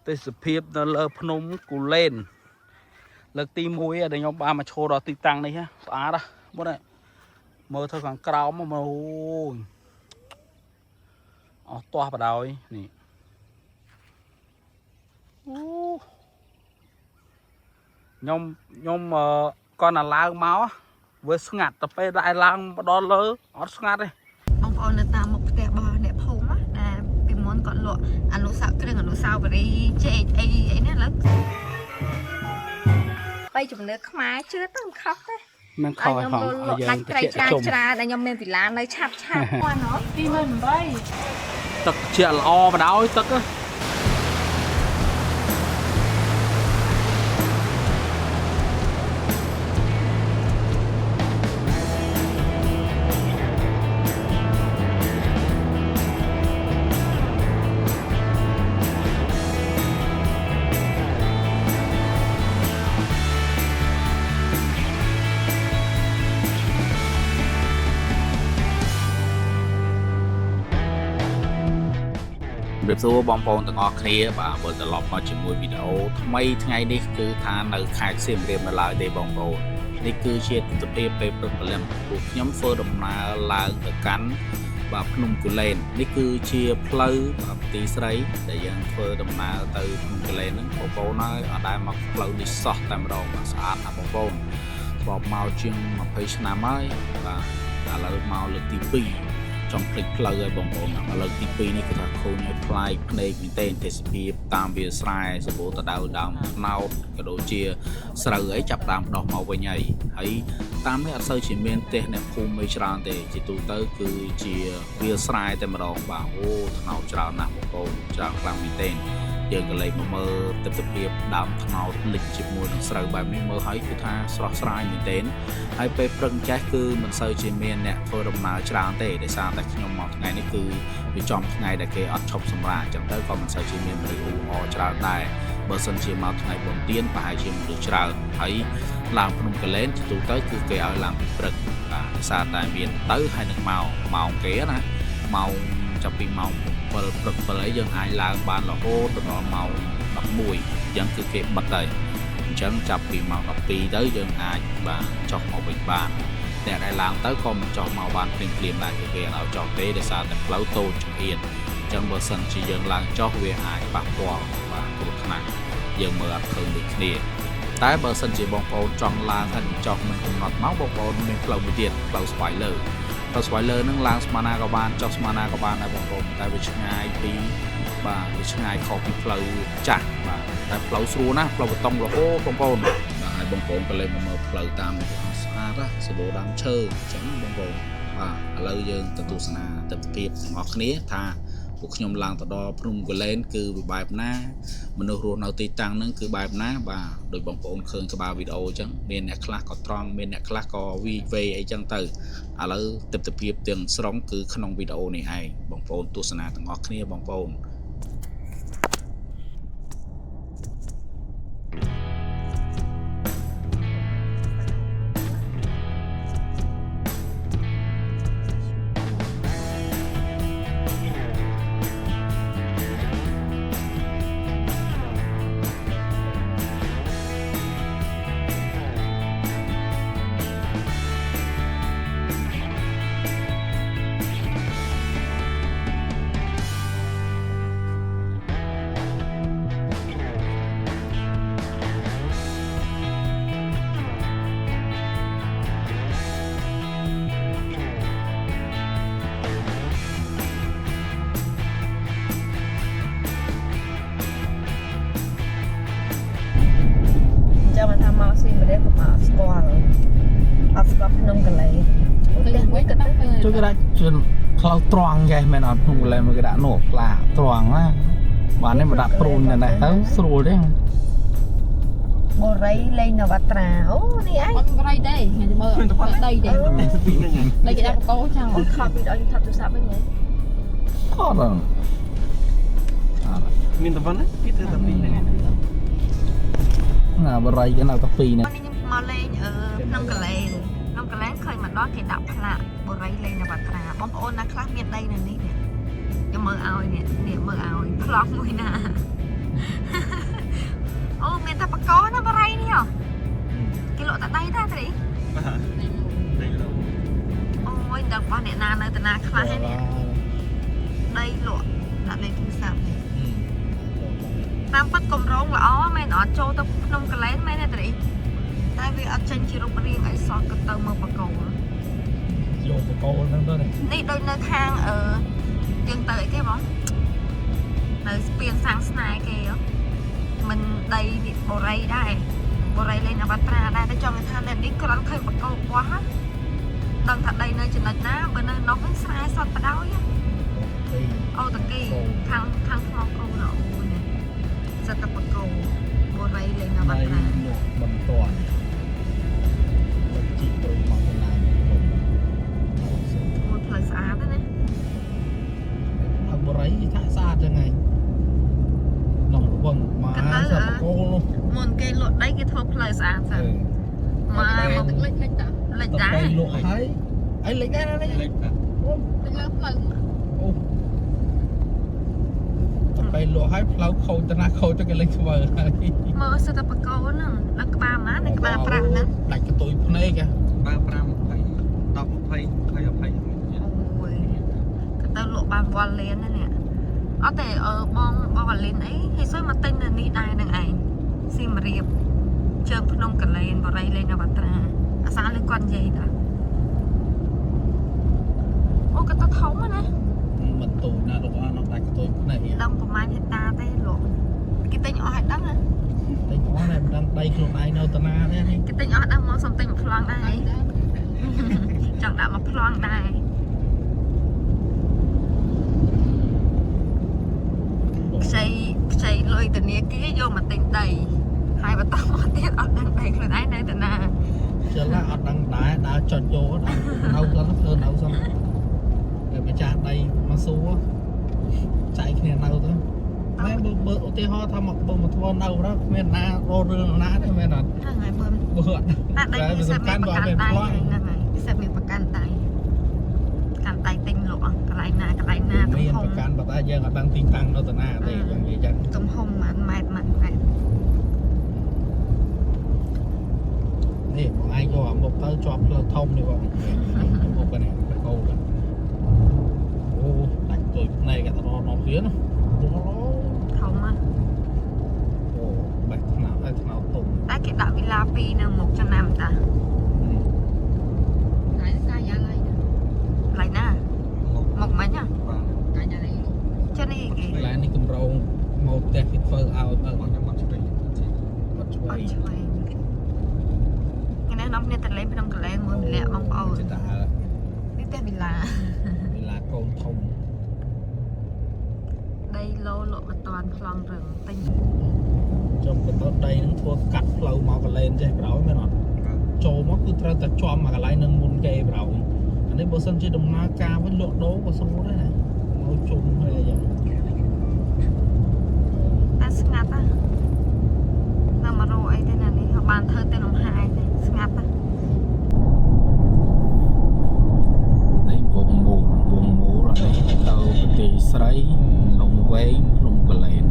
ទេសភាពនៅលើភ្នំគូលែនលើកទី1ដែលខ្ញុំបានមកឈរដល់ទីតាំងនេះស្អាតណាស់មុននេះមើលទៅខាងក្រោមមកអូយអស់ទាស់បដ ாய் នេះអូខ្ញុំខ្ញុំអឺគាត់ណាឡើងមកវាស្ងាត់តែពេលដែលឡើងមកដល់លើអត់ស្ងាត់ទេ បងប្អូននៅតាមមុខផ្ទះរបស់អ្នកភូមិណាដែលពីមុនគាត់លក់អនុស្សាវគ្រឿងអនុស្សាវរីយ៍ចេកអីអីណាឥឡូវបីជំនឿខ្មែរជឿទៅមិនខុសទេ មិនខុស ឲ្យ ផង ខ្ញុំល ឲ្យយើង ក់ដាច់ត្រី តិច ច្រើន ជុំ ច្រើនដែលខ្ញុំមានវិឡានៅឆាប់ឆាប់គាត់ណោះ 28 ទឹកជាល្អបដ ாய் ទឹកហ៎ ជម្រាបសួរបងប្អូនទាំងអស់គ្នាបាទវិលត្រឡប់មកជាមួយវីដេអូថ្មីថ្ងៃនេះគឺថានៅខេត្តសៀមរាបនៅឡើយទេបងប្អូននេះគឺជាទិដ្ឋភាពពេលព្រឹកព្រលឹមពួកខ្ញុំធ្វើដំណើរឡើងទៅកាន់បាទភ្នំគូលែននេះគឺជាផ្លូវបាទទីស្រីដែលយើងធ្វើដំណើរទៅភ្នំគូលែនហ្នឹងបងប្អូនហើយអត់ដែលមកផ្លូវនេះសោះតែម្ដងបាទស្អាតណាស់បងប្អូនធ្លាប់មកជាង20ឆ្នាំហើយបាទឥឡូវមកលើកទី2 ចង់ភ្លេចផ្លូវឲ្យបងប្អូនឥឡូវទី2នេះគឺថាឃើញឲ្យប្លែកភ្នែកមែនទែនទេសភាពតាមវាលស្រែសម្បូរទៅដោយដើមត្នោតក៏ដូចជាស្រូវអីចាប់ដើមដោះមកវិញហើយហើយតាមនេះអត់សូវជាមានផ្ទះអ្នកភូមិអីច្រើនទេជាទូទៅគឺជាវាលស្រែតែម្ដងបាទអូត្នោតច្រើនណាស់បងប្អូនច្រើនខ្លាំងមែនទែនយើងក៏លេចមកមើលទិដ្ឋភាពដើមត្នោតលិចជាមួយនឹងស្រូវបែបនេះមើលហើយគឺថាស្រស់ស្រាយមែនទែន ហើយពេលព្រឹកចេះគឺមិនសូវជាមានអ្នកធ្វើដំណើរច្រើនទេដោយសារតែខ្ញុំមកថ្ងៃនេះគឺវាចំថ្ងៃដែលគេអត់ឈប់សម្រាកអញ្ចឹងទៅក៏មិនសូវជាមានមនុស្សអ៊ូអរច្រើនដែរបើសិនជាមកថ្ងៃបុណ្យទានប្រហែលជាមនុស្សច្រើនហើយឡើងភ្នំកលែនជាទូទៅគឺគេឲ្យឡើងពីព្រឹកបាទដោយសារតែមានទៅហើយនឹងមកម៉ោងគេណាម៉ោងចាប់ពីម៉ោង7ព្រឹក7អីយើងអាចឡើងបានរហូតដល់ម៉ោង11អញ្ចឹងគឺគេបិទហើយ អញ្ចឹងចាប់ពីម៉ោង12ទៅយើងអាចបាទចុះមកវិញបានអ្នកដែលឡើងទៅក៏មិនចុះមកបានភ្លាមភ្លាមដែរគឺគេអត់ឲ្យចុះទេដោយសារតែផ្លូវតូចចង្អៀតអញ្ចឹងបើសិនជាយើងឡើងចុះវាអាចប៉ះពាល់បាទគ្រោះថ្នាក់យើងមើលអត់ឃើញដូចគ្នាតែបើសិនជាបងប្អូនចង់ឡើងហើយនឹងចុះមិនកំណត់មកបងប្អូនមានផ្លូវមួយទៀតផ្លូវស្វាយលើផ្លូវស្វាយលើនឹងឡើងស្មាណាក៏បានចុះស្មាណាក៏បានដែរបងប្អូនតែវាឆ្ងាយពីបាទវាឆ្ងាយខុសពីផ្លូវចាស់បាទ តែផ្លូវស្រួលណាស់ផ្លូវបេតុងរហូតបងប្អូនបាទហើយបងប្អូនក៏លេចមកមើលផ្លូវតាមនេះស្អាតណាស់សម្បូរដើមឈើអញ្ចឹងបងប្អូនបាទឥឡូវយើងទៅទស្សនាទិដ្ឋភាពទាំងអស់គ្នាថាពួកខ្ញុំឡើងទៅដល់ភ្នំគូលែនគឺវាបែបណាមនុស្សរស់នៅទីតាំងហ្នឹងគឺបែបណាបាទដោយបងប្អូនឃើញក្បាលវីដេអូអញ្ចឹងមានអ្នកខ្លះក៏ត្រង់មានអ្នកខ្លះក៏វីវេអីចឹងទៅឥឡូវទិដ្ឋភាពទាំងស្រុងគឺក្នុងវីដេអូនេះឯងបងប្អូនទស្សនាទាំងអស់គ្នាបងប្អូន ចាំមកថាមកស៊ីម្ដេចក៏មកអត់ស្គាល់អត់ស្គាល់ភ្នំកលែន ទៅវិញក៏ទៅ ជួយគេដាក់ជន់ផ្លូវត្រង់ចេះមែនអត់ភ្នំកលែនមកគេដាក់នោះផ្លាត្រង់ណាបាទនេះមកដាក់ព្រូននៅនេះទៅស្រួលទេ បូរីលេងនវត្រាអូនេះឯង អត់ប្រៃទេខ្ញុំមើលដីទេដីគេដាក់បកោចោល អូខំវីដេអូខ្ញុំថតទូរស័ព្ទវិញហ៎ ថតអត់អត់ មានតែប៉ុណ្ណាគេធ្វើតែពីរហ្នឹងឯង ណាបរិយគេនៅតែពីរនេះ នេះខ្ញុំមកលេងអឺភ្នំកលែនភ្នំកលែនឃើញមកដល់គេដាក់ផ្លាកបូរីលេងនវត្រាបងប្អូនណាខ្លះមានដីនៅនេះនេះខ្ញុំមើលឲ្យនេះនេះមើលឲ្យប្លង់មួយណា តាមពិតកម្រងល្អមែនអត់ចូលទៅភ្នំកលែនមែនទេត្រីតែវាអត់ចេញជារូបរាងអីសោះក៏ទៅមកបកគោល យកបកគោលហ្នឹងទៅនេះ នេះដូចនៅខាងអឺយើងទៅអីគេបងនៅស្ពានសាំងស្នេហ៍គេហ៎មិនដីនេះបូរីដែរបូរីលេងអវត្រាដែរតែចង់ថានៅនេះគ្រាន់ឃើញបកគោបោះហ៎ដឹងថាដីនៅចំណុចណាបើនៅនោះវិញស្រែសតបដ ாய் ហ៎ ទី អូតាគីខាងខាងថ្មគោណាអូនេះសិតតបកោបូរីលេងអវ ដី ត្រា លក់បន្ទាន់ជីកទៅមកកន្លែង មួយផ្លូវស្អាតណាស់ អបរិយថាស្អាតចឹងឯងនំរវឹងមកសបកគោលនោះ មុនគេលក់ដីគេធ្វើផ្លូវស្អាតសិនមកមក ទឹកលិចលិចតា លិចដែរ ទៅលក់ហើយអីលិចដែរណា ទឹកលើផ្លូវ អូទៅពេលលក់ហើយផ្លូវខូចទៅណាខូចទៅគេលេចធ្វើហើយ មើលសិតតបកោហ្នឹងដល់ក្បាលម៉ានៅក្បាលប្រាក់ហ្នឹង ដាច់កតុយភ្នែកហ៎ បើ5 20 10 20 20 20 អូយក៏ទៅលក់បានវល់លានណានេះអត់ទេអឺបងបងអាលីនអីហេសុយមកទិញនៅនេះដែរនឹងឯងសៀមរាបជើងភ្នំកលែនបរិយលេងអវត្រាអាសាលើគាត់និយាយតាអូក៏ទៅធំណា មិនទូចណាលោកអស់នោះដាច់កតុយភ្នែក ដឹងប្រហែលហិកតាទេលោកគេទិញអស់ឲ្យដឹងណា តែអស់តែមិនដឹងដីខ្លួនឯងនៅតាណាទេនេះ គេទិញអស់ដឹងមកសុំទិញមួយប្លង់ដែរចង់ដាក់មួយប្លង់ដែរខ្ចីខ្ចីលុយធនាគារយកមកទិញដីហើយបន្តមកទៀតអត់ដឹងដីខ្លួនឯងនៅតាណា ជិលអត់ដឹងដែរដើរចុចយកដល់នៅសិនធ្វើនៅសិនតែម្ចាស់ដីមកសួរចែកគ្នានៅទៅតែបើបើឧទាហរណ៍ថាមកបើមកធ្វើនៅដល់គ្មានណារករឿងណាទេមែនអត់ ហ្នឹងហើយបើ បើអត់ តែដីវាសិតមានប្រកាន់ដៃហ្នឹងហើយវាសិតមានប្រកាន់ដៃកាន់ដៃទិញលក់កន្លែងណាកន្លែងណាទំ មាន ហំ ប្រកាន់ប៉ុន្តែយើងអត់ដឹងទីតាំងនៅតាណាទេយ៉ាងនិយាយចឹង ទំហំប៉ុន្មានម៉ែត្រប៉ុន្មានម៉ែត្រ នេះបងឯងយកអាមុខទៅជាប់ផ្លូវធំនេះបងមុខនេះបកោលអូដាច់ទុយភ្នែកអត់រត់មកទៀតណា ធំណាស់ អូបេះថ្នោតហើយថ្នោតទុំ តែគេដាក់វីឡាពីរនៅមុខចំណាំតា កាយកាយយ៉ាឡៃ កន្លែងណា មក មុខមិញហ៎ បាទ កាយយ៉ាឡៃ ចឹងនេះគេ កន្លែងនេះកម្រងមកផ្ទះគេធ្វើឲ្យបើ បងខ្ញុំមកឆ្វេង អត់ឆ្វេង អត់ឆ្វេងថ្ងៃនេះនាំគ្នាទៅលេងភ្នំកលែងមួយម្នាក់បងប្អូន ចិត្តតែ នេះផ្ទះវីឡា វេលាកូនធំ ដីឡូលក់មិនតាន់ប្លង់រឹងទិញ ចុះក៏ទៅដីនឹងធ្វើកាត់ផ្លូវមកកលែនចេះប្រោយមែនអត់ចូលមកគឺត្រូវតែជាប់មកកន្លែងនឹងមុនគេប្រោយអានេះបើសិនជាដំណើរការវិញលក់ដូរក៏ស្រួលដែរណាមកជុំហើយអីចឹង តែស្ងាត់ណានៅមករកអីទេណានេះបានធ្វើតែលំហាយទេស្ងាត់ណា នេះវងមូលវងមូលអានេះទៅប្រទេសស្រីលងវែងភ្នំកលែន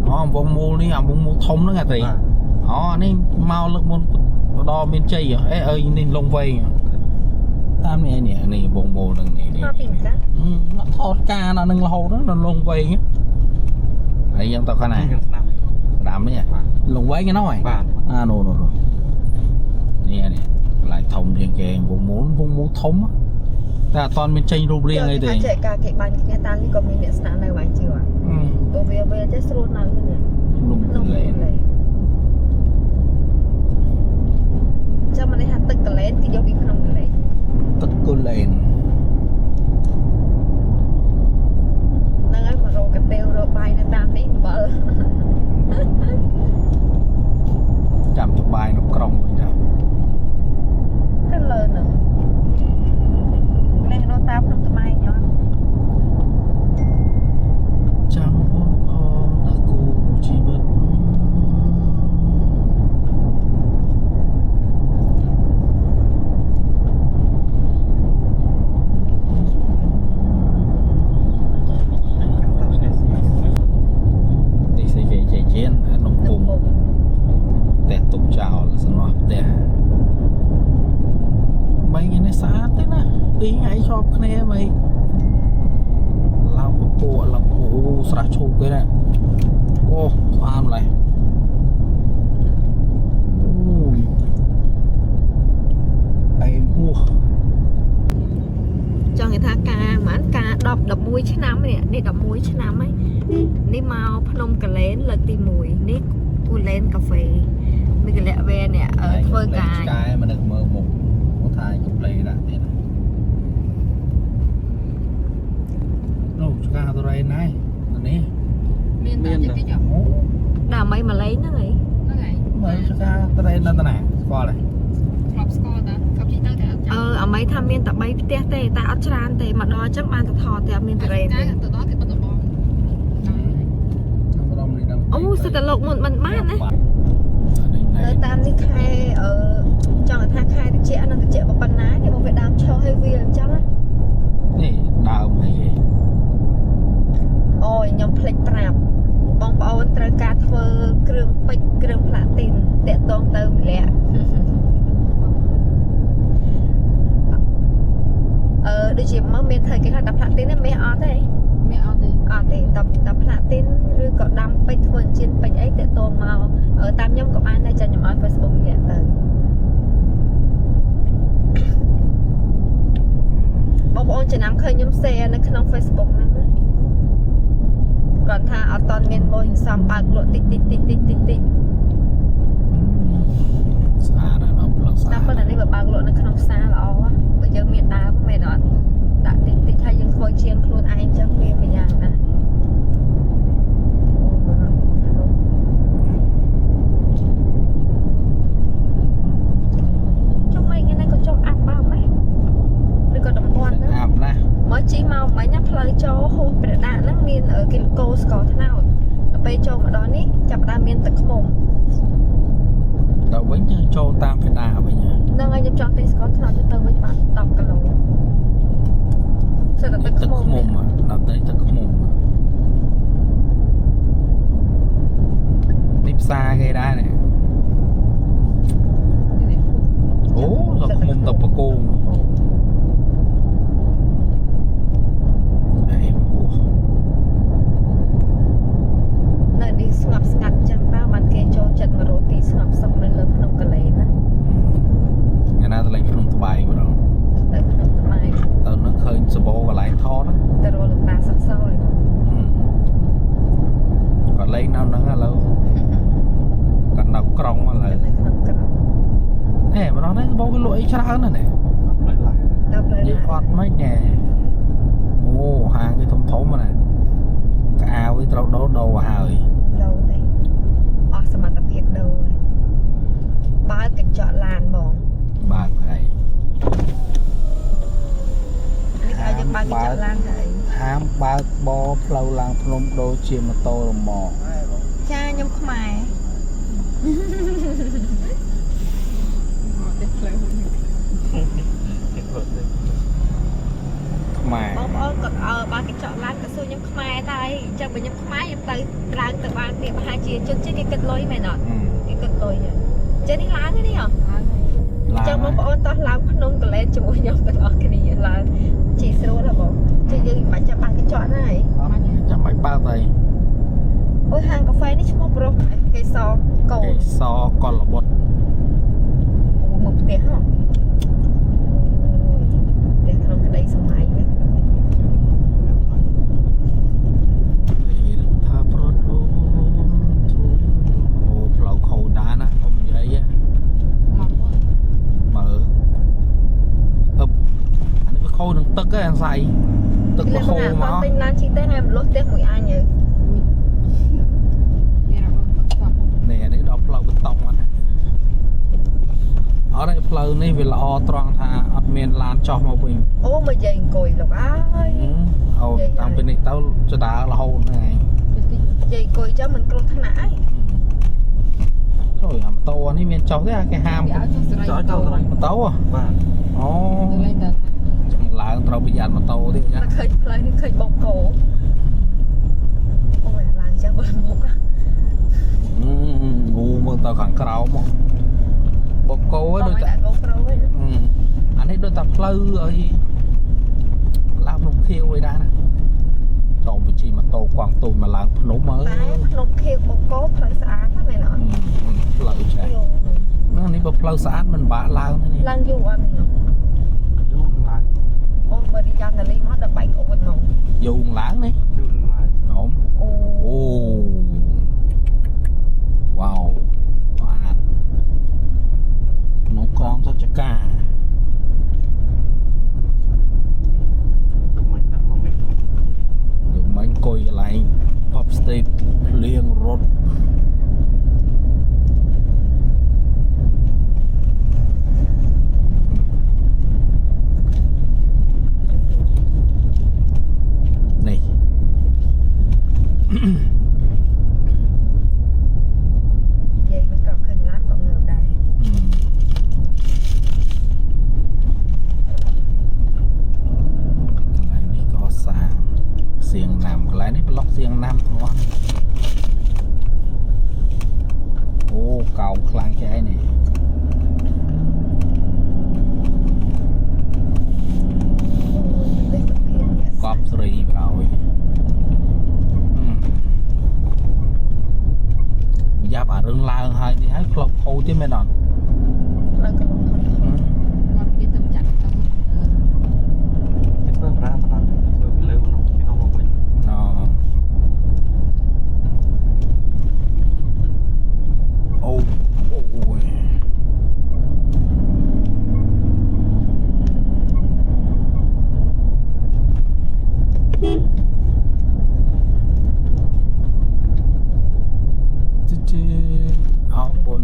អូវងមូលនេះអាវងមូលធំហ្នឹងអាត្រីអូអានេះមកលើកមុនដល់មានជ័យហ៎អេអើយនេះលងវែងហ៎តាមនេះនេះនេះវងមូលហ្នឹងនេះនេះ មកពីម្ចាស់ អត់ថតការដល់នឹងរហូតហ្នឹងដល់លងវែងហ៎ហើយយើងទៅខាងណា ខ្ញុំស្ដាប់ ស្ដាំនេះលងវែងហ្នឹងហ៎ បាទ អានោះនោះនោះនេះនេះកន្លែងធំជាងគេវងមូលវងមូលធំហ៎តែអត់ទាន់មានចេញរូបរាងអីទេ ចេះការគេបាញ់គ្នាតាមនេះក៏មានអ្នកស្នាក់នៅបាញ់ជឿព្រោះវាវាចេះស្រួលនៅទៅនេះ លំ ភ្នំ កលែន កលែនចាំមិនថាទឹកកលែនគេយកពីភ្នំកលែន ទឹកកូលែន ហ្នឹងហើយមករកកាតេវរកបាយនៅតាមនេះអំបិល ចាំទៅបាយនៅក្រុងវិញដែរ ទៅលើហ្នឹងនេះរកតាមភ្នំត្បែងញ៉ោ ចាំបងផងដល់គូជីវិតនេះស្អីគេចេជៀននំពុំផ្ទះទុកចោលសំណោះផ្ទះបីថ្ងៃនេះស្អាតទេណាពីរថ្ងៃជាប់គ្នាបីឡើងពពួកឡើងអូស្រះឈូកគេណាអូ បានម្លេះអូយអែមហួស ចង់និយាយថាការហ្មងការ10 11ឆ្នាំនេះនេះ11ឆ្នាំហើយនេះមកភ្នំកលែនលើកទី1នេះគូលែនកាហ្វេមានកលៈវែនេះអឺធ្វើការ ឆ្កែមិននឹកមើលមុខមកថាកំប្លេដាក់ទៀតនោះឆ្កាទៅរ៉េណៃនេះ មានតែតិចតិច អូ ដើម្បីម៉ាឡេហ្នឹងហី ហ្នឹងហើយ មើលឆ្កាទៅរ៉េនៅតាណាស្គាល់ទេ ធ្លាប់ស្គាល់តាធ្លាប់ជិះទៅតែអត់ចាំ អឺអាមីថាមានតែ3ផ្ទះទេតែអត់ច្រើនទេមកដល់អញ្ចឹងបានទៅថតទេអត់មានតរេនទេ ទៅដល់គេបិទលបង ម្ដុំនេះដឹង អូសិតតែលោកមុនមិនបានណានៅតាមនេះខែអឺចង់ថាខែតិចនឹងតិចប៉ុណ្ណានេះមកវាដើមឈរឲ្យវាអញ្ចឹងណា នេះដើមអីគេ អូយខ្ញុំភ្លេចប្រាប់បងប្អូនត្រូវការធ្វើគ្រឿងពេជ្រគ្រឿងផ្លាទីនតាក់តងទៅម្នាក់អឺដូចជាមកមានធ្វើគេហៅថាផ្លាទីនទេមាសអត់ទេ មានអត់ទេ អត់ទេតែតែផ្លាទីនឬក៏ដាំពេជ្រធ្វើអញ្ជៀនពេជ្រអីតាក់ទងមកអឺតាមខ្ញុំក៏បានដែរចាខ្ញុំឲ្យ Facebook ម្នាក់ទៅបងប្អូនចំណាំឃើញខ្ញុំ share នៅក្នុង Facebook ហ្នឹងណាគាត់ថាអត់តន់មានលុយសន្សំបើកលក់តិចតិចតិចតិចតិចតិច ស្អាតណាស់ដល់ផ្លូវស្អាត តែប៉ុន្តែនេះបើបើកលក់នៅក្នុងផ្សារល្អណាបើយើងមានដើមមែនអត់ដាក់តិចតិចហើយយើងធ្វើជាងខ្លួនឯងចឹងវាមួយយ៉ាងដែរចុះមិនថ្ងៃនេះក៏ចុះអាប់បើម៉េចឬក៏តំបន់ហ្នឹង អាប់ណាស់ មកជីមកមិញណាផ្លូវចូលហួសព្រះដាក់ហ្នឹងមានគីឡូស្ករត្នោតដល់ពេលចូលមកដល់នេះចាប់ផ្ដើមមានទឹកឃ្មុំ ដល់វិញចូលតាមភេដាវិញ ហ្នឹងហើយខ្ញុំចង់ទិញស្ករត្នោតទៅវិញបាន10គីឡូសិតតែទឹក ទឹក ឃ្មុំ ឃ្មុំដល់ទៅទឹកឃ្មុំនេះផ្សារគេដែរនេះអូទឹកឃ្មុំទឹកបកងអេអូ នៅនេះស្ងប់ស្ងាត់ចឹងតើបានគេចូលចិត្តមករកទីស្ងប់សុខនៅលើភ្នំកលែនណា ថ្ងៃណាទៅលេងភ្នំត្បែងម្ដង ទៅភ្នំត្បែង ទៅនឹងឃើញសបោកន្លែងថត ទៅរកលោកតាសុកសយ គាត់លេងនៅហ្នឹងឥឡូវគាត់នៅក្រុងឥឡូវ នៅក្នុងក្រុង ហេម្ដងនេះសបោគេលក់អីច្រើនណាស់នេះ ផ្លូវឡាន ដល់ផ្លូវ និយាយអត់មិនណែអូហាងគេធំធំណាកៅអៅគេត្រូវដូរដូរហើយ ដូរទេអស់សមត្ថភាពដូរហើយបើកកញ្ចក់ឡានបង បើកហើយ នេះគេឲ្យយើងបើកកញ្ចក់ឡានទៅអី ហាមបើកបរផ្លូវឡើងភ្នំដូចជាម៉ូតូរម៉ក ចាខ្ញុំខ្មែរ មកទេផ្លូវ ខ្មែរ បងប្អូនគាត់អើបើកញ្ចក់ឡានក៏សួរខ្ញុំខ្មែរដែរអញ្ចឹងបើខ្ញុំខ្មែរខ្ញុំទៅឡើងទៅបានទៀតប្រហែលជាជនជាតិគេគិតលុយមែនអត់គេគិតលុយអញ្ចឹងនេះឡើងទេនេះហ៎អញ្ចឹងបងប្អូនតោះឡើងភ្នំកលែនជាមួយខ្ញុំទាំងអស់គ្នាឡើងជីស្រួលហ៎បងចឹងយើងមិនបាច់ចាំបើកកញ្ចក់ណាហី ចាំបាច់បើកទៅ អូយហាងកាហ្វេនេះឈ្មោះប្រុសគេសកូន គេសកលបុត្រ អូមកផ្ទះហ៎អូយផ្ទះក្នុងក្តីសម័យហ្នឹង ថាប្រត់អូអូផ្លូវខូចដែរណាអ៊ំនិយាយ មក មើលអឹបអានេះវាខូចនឹងទឹកឯងអាស័យទឹកវាហូរមក ទិញឡានជិះទេហើយមលុះផ្ទះមួយអញទៅ មានអារម្មណ៍ទឹកសព នេះអានេះដល់ផ្លូវបេតុងអត់អត់ទេផ្លូវនេះវាល្អត្រង់ថាអត់មានឡានចោះមកវិញ អូមកយាយអង្គុយលោកអើយ អូតាមពីនេះទៅចដើរហូតហ្នឹងឯង តិចតិច យាយអង្គុយចឹងមិនគ្រោះថ្នាក់អី អូយអាម៉ូតូនេះមានចោះទេអាគេហាម វាឲ្យចុះសេរី ចោលចោល ម៉ូតូ បាទ អូ ទៅលេងទៅ ចង់ឡើងត្រូវប្រយ័ត្នម៉ូតូទៀតចា តែឃើញផ្លូវនេះឃើញបកគោអូយអាឡើងចឹងវិលមុខ ងូមើលទៅខាងក្រោមមកបកគោ បង ដូច ឲ្យដាក់ GoPro ឯង អានេះដូចតែផ្លូវអីឡើងភ្នំខៀវអីដែរណាចោលបច្ ជិះម៉ូតូកង់ទូចមកឡើងភ្នំអើយ តែភ្នំខៀវបូកូផ្លូវស្អាតណាស់មែនអត់ ផ្លូវចេះនេះបើផ្លូវស្អាតមិនបាក់ឡើងទេនេះ ឡើងយូរអត់នេះ យូរឡើង អូបើរីយ៉ាងតាលីមកដល់បែកអូនហ្មង យូរឡើងនេះ យូរឡើង អូ អូ អូវ៉ាវស្អាតក្នុងកងសច្ចការ មិនដាក់មកនេះ យកមិញអង្គុយកន្លែង pop street ភ្លៀងរត់នេះ និយាយមិនក៏ឃើញឡានក៏ងើបដែរ កន្លែងនេះក៏សាងសៀងណាំកន្លែងនេះប្លុកសៀងណាំទាំងអស់អូកោងខ្លាំងចេះឯនេះ អូយទេសភាពអ្នក កប់ស្រីប្រោយយ៉ាប់អារឿងឡើងហើយនេះហើយផ្លុកខូចទៀតមែនអត់ ផ្លូវក៏លំធំធំ មកគេទៅចាក់ទៅ គេធ្វើប្រាប្រាធ្វើពីលើមកពីនោះមកវិញ ណអូអូយជិជិអរគុណ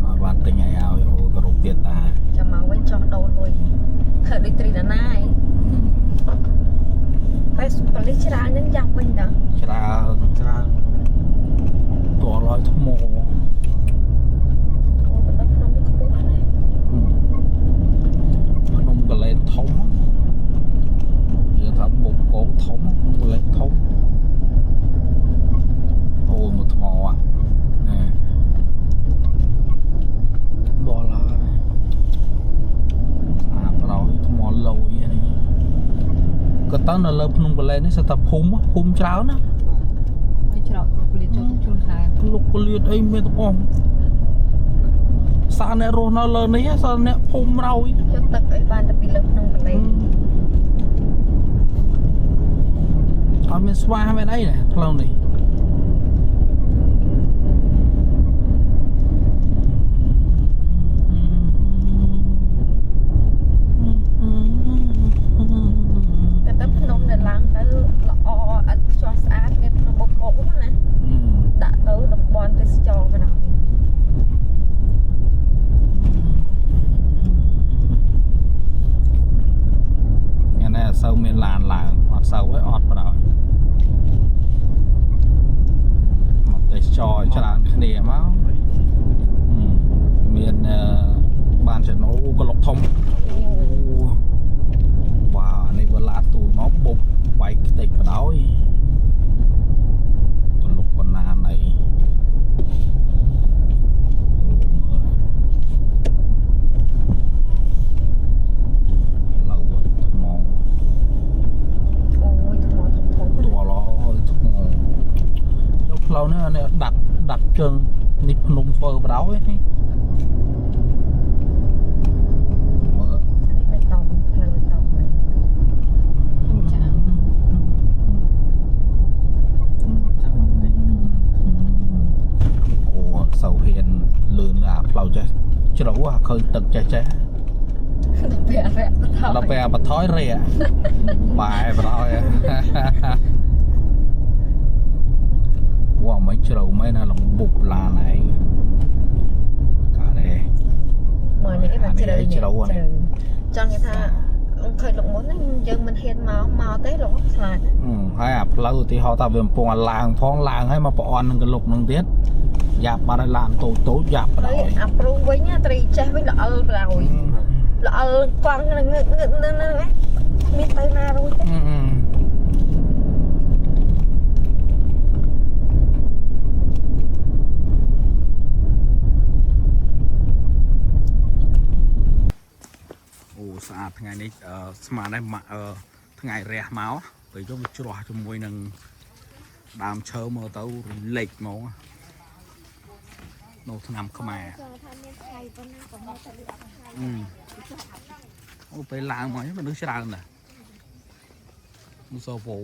មកបានទិញឲ្យឲ្យអូគ្រប់ទៀតតា ចាំមកវិញចោះដូរលុយធ្វើដូចត្រីដាណាឯងតែប៉ូលីសច្រើនហ្នឹងយ៉ាប់វិញតា ច្រើន ច្រើន តរយថ្ម អូបណ្ដោះភ្នំនេះខ្ពស់ណាស់ ភ្នំកលែនធំយើងថាបុកកងធំភ្នំកលែនធំអូមកថ្មอ่ะណែដល់ហើយស្អាតប្រោយថ្មលយនេះក៏តើនៅលើភ្នំកលែននេះសិតតែភូមិភូមិច្រើនណា ហើយច្រកគ្រប់លៀនចូលទៅជួនហើយ លោកកលៀតអីមានទាំងអស់សារអ្នករស់នៅលើនេះសារអ្នកភូមិរយ ចុះទឹកអីបានតែពីលើភ្នំកលែន អត់មានស្វាមានអីណាផ្លូវនេះ តែទៅភ្នំនៅឡើងទៅល្អអត់ខ្យល់ស្អាតមានភ្នំបូកគោណាដាក់ទៅតំបន់ទេសចរកណ្ដោ ថ្ងៃនេះអត់សូវមានឡានឡើងអត់សូវឯអត់បណ្ដោយមកទេសចរច្រើនគ្នាមកមានបានចំណូលក្លុកធំអូវ៉ានេះបើឡានទូចមកបុបបែកខ្ទេចបណ្ដោយក្លុកបណ្ណាណៃអូមើលឡូវថ្ម អូយថ្មធំធំ តឡថ្មយកផ្លូវនេះអានេះដាត់ដាត់ជើងនេះភ្នំធ្វើបដ ாய் នេះមើល នេះបេតុងផ្លូវបេតុងហ្នឹង ខ្ញុំចាក់ ចាំបន្តិច អូសូវហ៊ានលឿនអាផ្លូវចេះជ្រៅអាឃើញទឹកចេះចេះ ទៅពាក់រៈទៅថ ដល់ពេលអាបថយរែបែបដ ாய் វ៉ាមិនជ្រៅមែនណាលំបុបឡានឯងការ៉េ មកនេះបានជ្រៅ ជ្រៅអានេះ ចង់និយាយថាអង្គឃើញលោកមុនហ្នឹងយើងមិនហ៊ានមកមកទេលោកខ្លាចណា ហើយអាផ្លូវឧទាហរណ៍ថាវាកំពុងអាឡើងផងឡើងហើយមកប្រអន់នឹងកលុកនឹងទៀតយ៉ាប់បាត់ហើយឡានតូចតូចយ៉ាប់បាត់ ហើយ ហើយ អាព្រូវិញណាត្រីចេះវិញល្អិលប្រោយល្អិលកង់នឹងងឹកងឹកនឹងហ្នឹងឯងមានទៅណារួចទេ អូស្អាតថ្ងៃនេះអឺស្មានដែរម៉ាក់អឺថ្ងៃរះមកពេលយប់វាជ្រោះជាមួយនឹង ដើមឈើមើលទៅរលេចហ្មងនៅឆ្នាំខ្មែរ ចូលថាមានថ្ងៃប៉ុណ្ណាក៏មកតែអត់ថ្ងៃ អឺអូពេលឡើងមកមនុស្សច្រើនណាស់មនុស្សវោ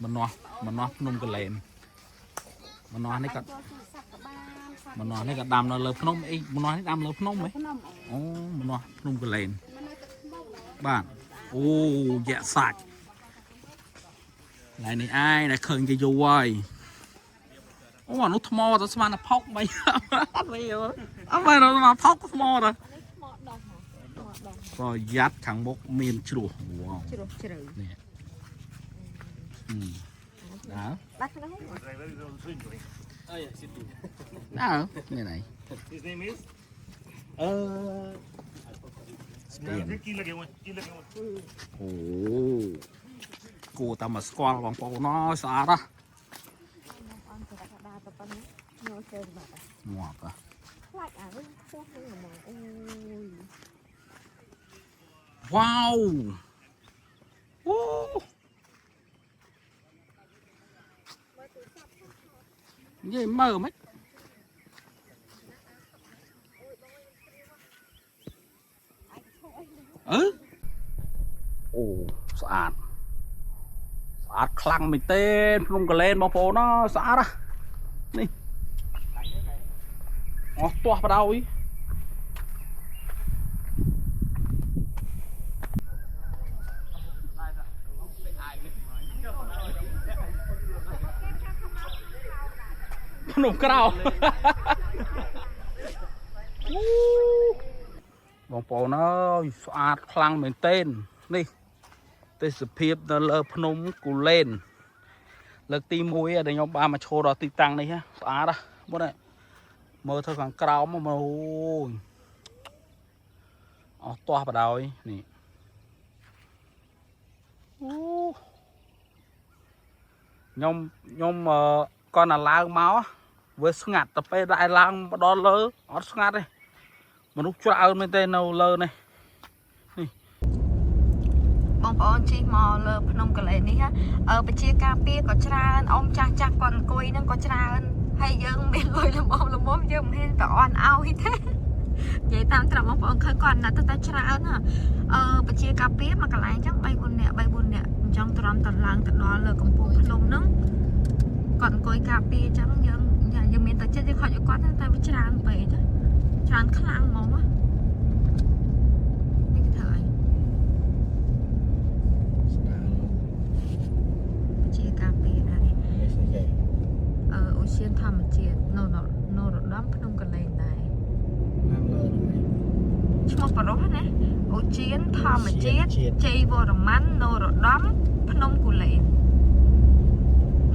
មនាស់មនាស់ភ្នំកលែនមនាស់នេះក៏ ចូលទូរស័ព្ទក៏បាន មនាស់នេះក៏ដាំនៅលើភ្នំអីមនាស់នេះដាំលើភ្នំហ៎ ភ្នំ អូមនាស់ភ្នំកលែន มันនៅទឹកភ្នំ បាទអូយៈសាច់ឡៃនេះឯងដែលឃើញគេយូរហើយអូអានោះថ្មទៅស្មានតែផុកបីអត់វិញអត់មែនដល់មកផុកថ្មទៅ នេះថ្មដោះហ៎ថ្មដោះ ប្រយ័ត្នខាងមុខមានជ្រោះវ៉ាវ ជ្រោះជ្រៅ នេះអឺដើ បាត់ក្នុង Driver is also enjoying. Oh yeah, Sidhu. ដើនេះណៃ His name is ស្ពាន की लगे हुए हैं, की लगे हुए हैं। អូគួរតែមកស្គាល់បងប្អូនអើយស្អាតណាស់ អនទៅដើរទៅប៉ុណ្ណេះញ័រជើងបាត់ ងាប់ហ៎ ខ្លាចអាវិញខ្ពស់ហ្នឹងហ្មងអូយ វ៉ាវអូនិយាយមើលមិនអឺអូស្អាតស្អាតខ្លាំងមែនទេភ្នំកលែនបងប្អូនអើយស្អាតណាស់នេះអស់ទាស់បដ ாய் ភ្នំក្រៅ បងប្អូនអើយស្អាតខ្លាំងមែនទែននេះទេសភាពនៅលើភ្នំគូលែនលើកទី1ដែលខ្ញុំបានមកឈរដល់ទីតាំងនេះហ៎ស្អាតណាស់បងនេះមើលទៅខាងក្រោមមកអូយអស់ទាស់បដ ாய் នេះអូខ្ញុំខ្ញុំអឺគាត់ណាឡើងមកវាស្ងាត់តែពេលដែលឡើងមកដល់លើអត់ស្ងាត់ទេមនុស្សច្រើនមែនទេនៅលើនេះ បងប្អូនជិះមកលើភ្នំកលែននេះហ៎អឺបជាការពារក៏ច្រើនអ៊ំចាស់ចាស់គាត់អង្គុយហ្នឹងក៏ច្រើនហើយយើងមានលុយល្មមល្មមយើងមិនហ៊ានទៅអន់ឲ្យទេនិយាយតាមត្រង់បងប្អូនឃើញគាត់ណាត់ទៅតែច្រើនណាអឺបជាការពារមកកន្លែងអញ្ចឹង3 4នាក់3 4នាក់អញ្ចឹងទ្រាំតឡើងទៅដល់លើកំពូលភ្នំហ្នឹងគាត់អង្គុយការពារអញ្ចឹងយើងយើងមានតែចិត្តយើងខកឲ្យគាត់តែវាច្រើនពេកច្រើនខ្លាំងហ្មងនេះគេធ្វើអី ជាការពារដែរអឺអូសៀនធម្មជាតិនៅនរោត្តមភ្នំកលែងដែរឈ្មោះប្រុសណាអូសៀនធម្មជាតិជ័យវរ្ម័ននរោត្តមភ្នំគូលែន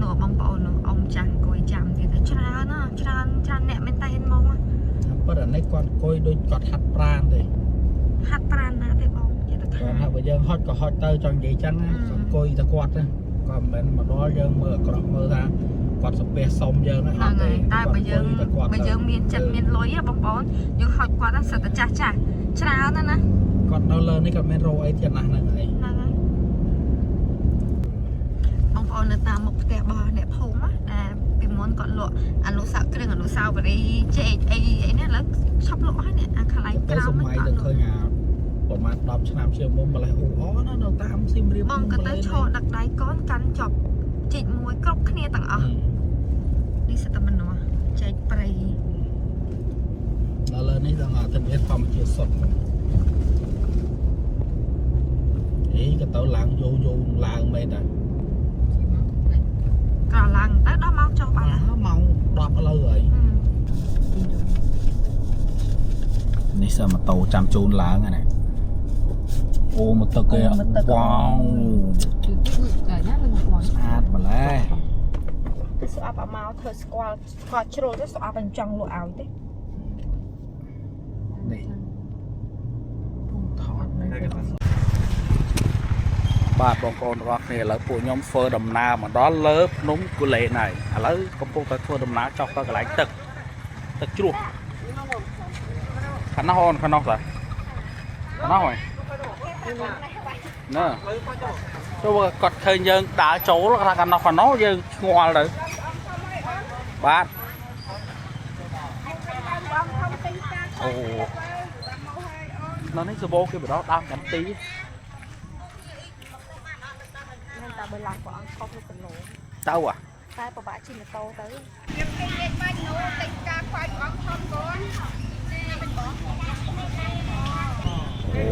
នោះបងប្អូននោះអ៊ំចាស់អង្គុយចាំទៀតតែច្រើនណាស់ច្រើនច្រើនអ្នកមែនតើហ្មង ប៉ុន្តែនេះគាត់អង្គុយដូចគាត់ហាត់ប្រាណទេ ហាត់ប្រាណណាទេបងជាទៅថា គាត់ថាបើយើងហត់ក៏ហត់ទៅចង់និយាយចឹងណាគាត់អង្គុយតែគាត់ណាគាត់មិនមែនមកដល់យើងមើលអាក្រក់មើលថាគាត់សាពះសុំយើងហ្នឹងអ ហ្នឹង ត់ទេ ហើយតែបើយើង គាត់អង្គុយតែគាត់ បើយើងមានចិត្តមានលុយហ៎បងប្អូនយើងហុចគាត់ណាសិតតែចាស់ចាស់ច្រើនណាស់ណា គាត់នៅលើនេះគាត់មានរោអីទៀតណាស់ហ្នឹងអី ហ្នឹងហើយបងប្អូននៅតាមមុខផ្ទះរបស់អ្នកភូមិណាដែលពីមុនគាត់លក់អនុសាវគ្រឿងអនុស្សាវរីយ៍ចេកអីអីនេះឥឡូវឈប់លក់ហើយនេះអាកន្លែង ទៅ ក្រោម សម័យ ហ្នឹងគាត់លក់ ទៅឃើញអាប្រហែល10ឆ្នាំជាងមុនម្លេះអ៊ូអណានៅតាមសៀមរាប បងក៏ទៅឈរដឹកដៃកូនកាន់ចប់ជីកមួយគ្រប់គ្នាទាំងអស់នេះសិតតែមនុស្សចេកព្រៃ នៅលើនេះដល់អាទិដ្ឋភាពធម្មជាតិសុទ្ធអីក៏ទៅឡើងយោយោឡើងមែនតា ក្រឡើងទៅដល់ម៉ោងចុះបាត់ហើយ ម៉ោង10ឥឡូវហើយ នេះសើម៉ូតូចាំជូនឡើងហ្នឹងណាអូមកទឹកគេវ៉ាវ ដល់ណាលងបង ស្អាតម្ល៉េះ ទៅស្អប់អាមកធ្វើស្គាល់ស្គាល់ជ្រុលទៅស្អប់អញ្ចឹងលក់ឲ្យទេ នេះថតនេះបាទបងប្អូនទាំងអស់គ្នាឥឡូវពួកខ្ញុំធ្វើដំណើរមកដល់លើភ្នំគូលែនហើយឥឡូវកំពុងតែធ្វើដំណើរចុះទៅកន្លែងទឹកទឹកជ្រោះខាងនោះអូនខាងនោះតាខាងនោះហើយណែ ទៅគាត់ឃើញយើងដើរចូលគាត់ថាកណ្ដោះកណ្ដោះយើងឆ្ងល់ទៅបាទអូនៅនេះសបោគេបដោះដើមកាន់ទី តែបើឡើងព្រះអង្គខុសទៅគីឡូ ទៅអា តែពិបាកជិះម៉ូតូទៅ ខ្ញុំទិញលេខបាញ់នោះទិញការខ្វាយព្រះអង្គធំកូន អូ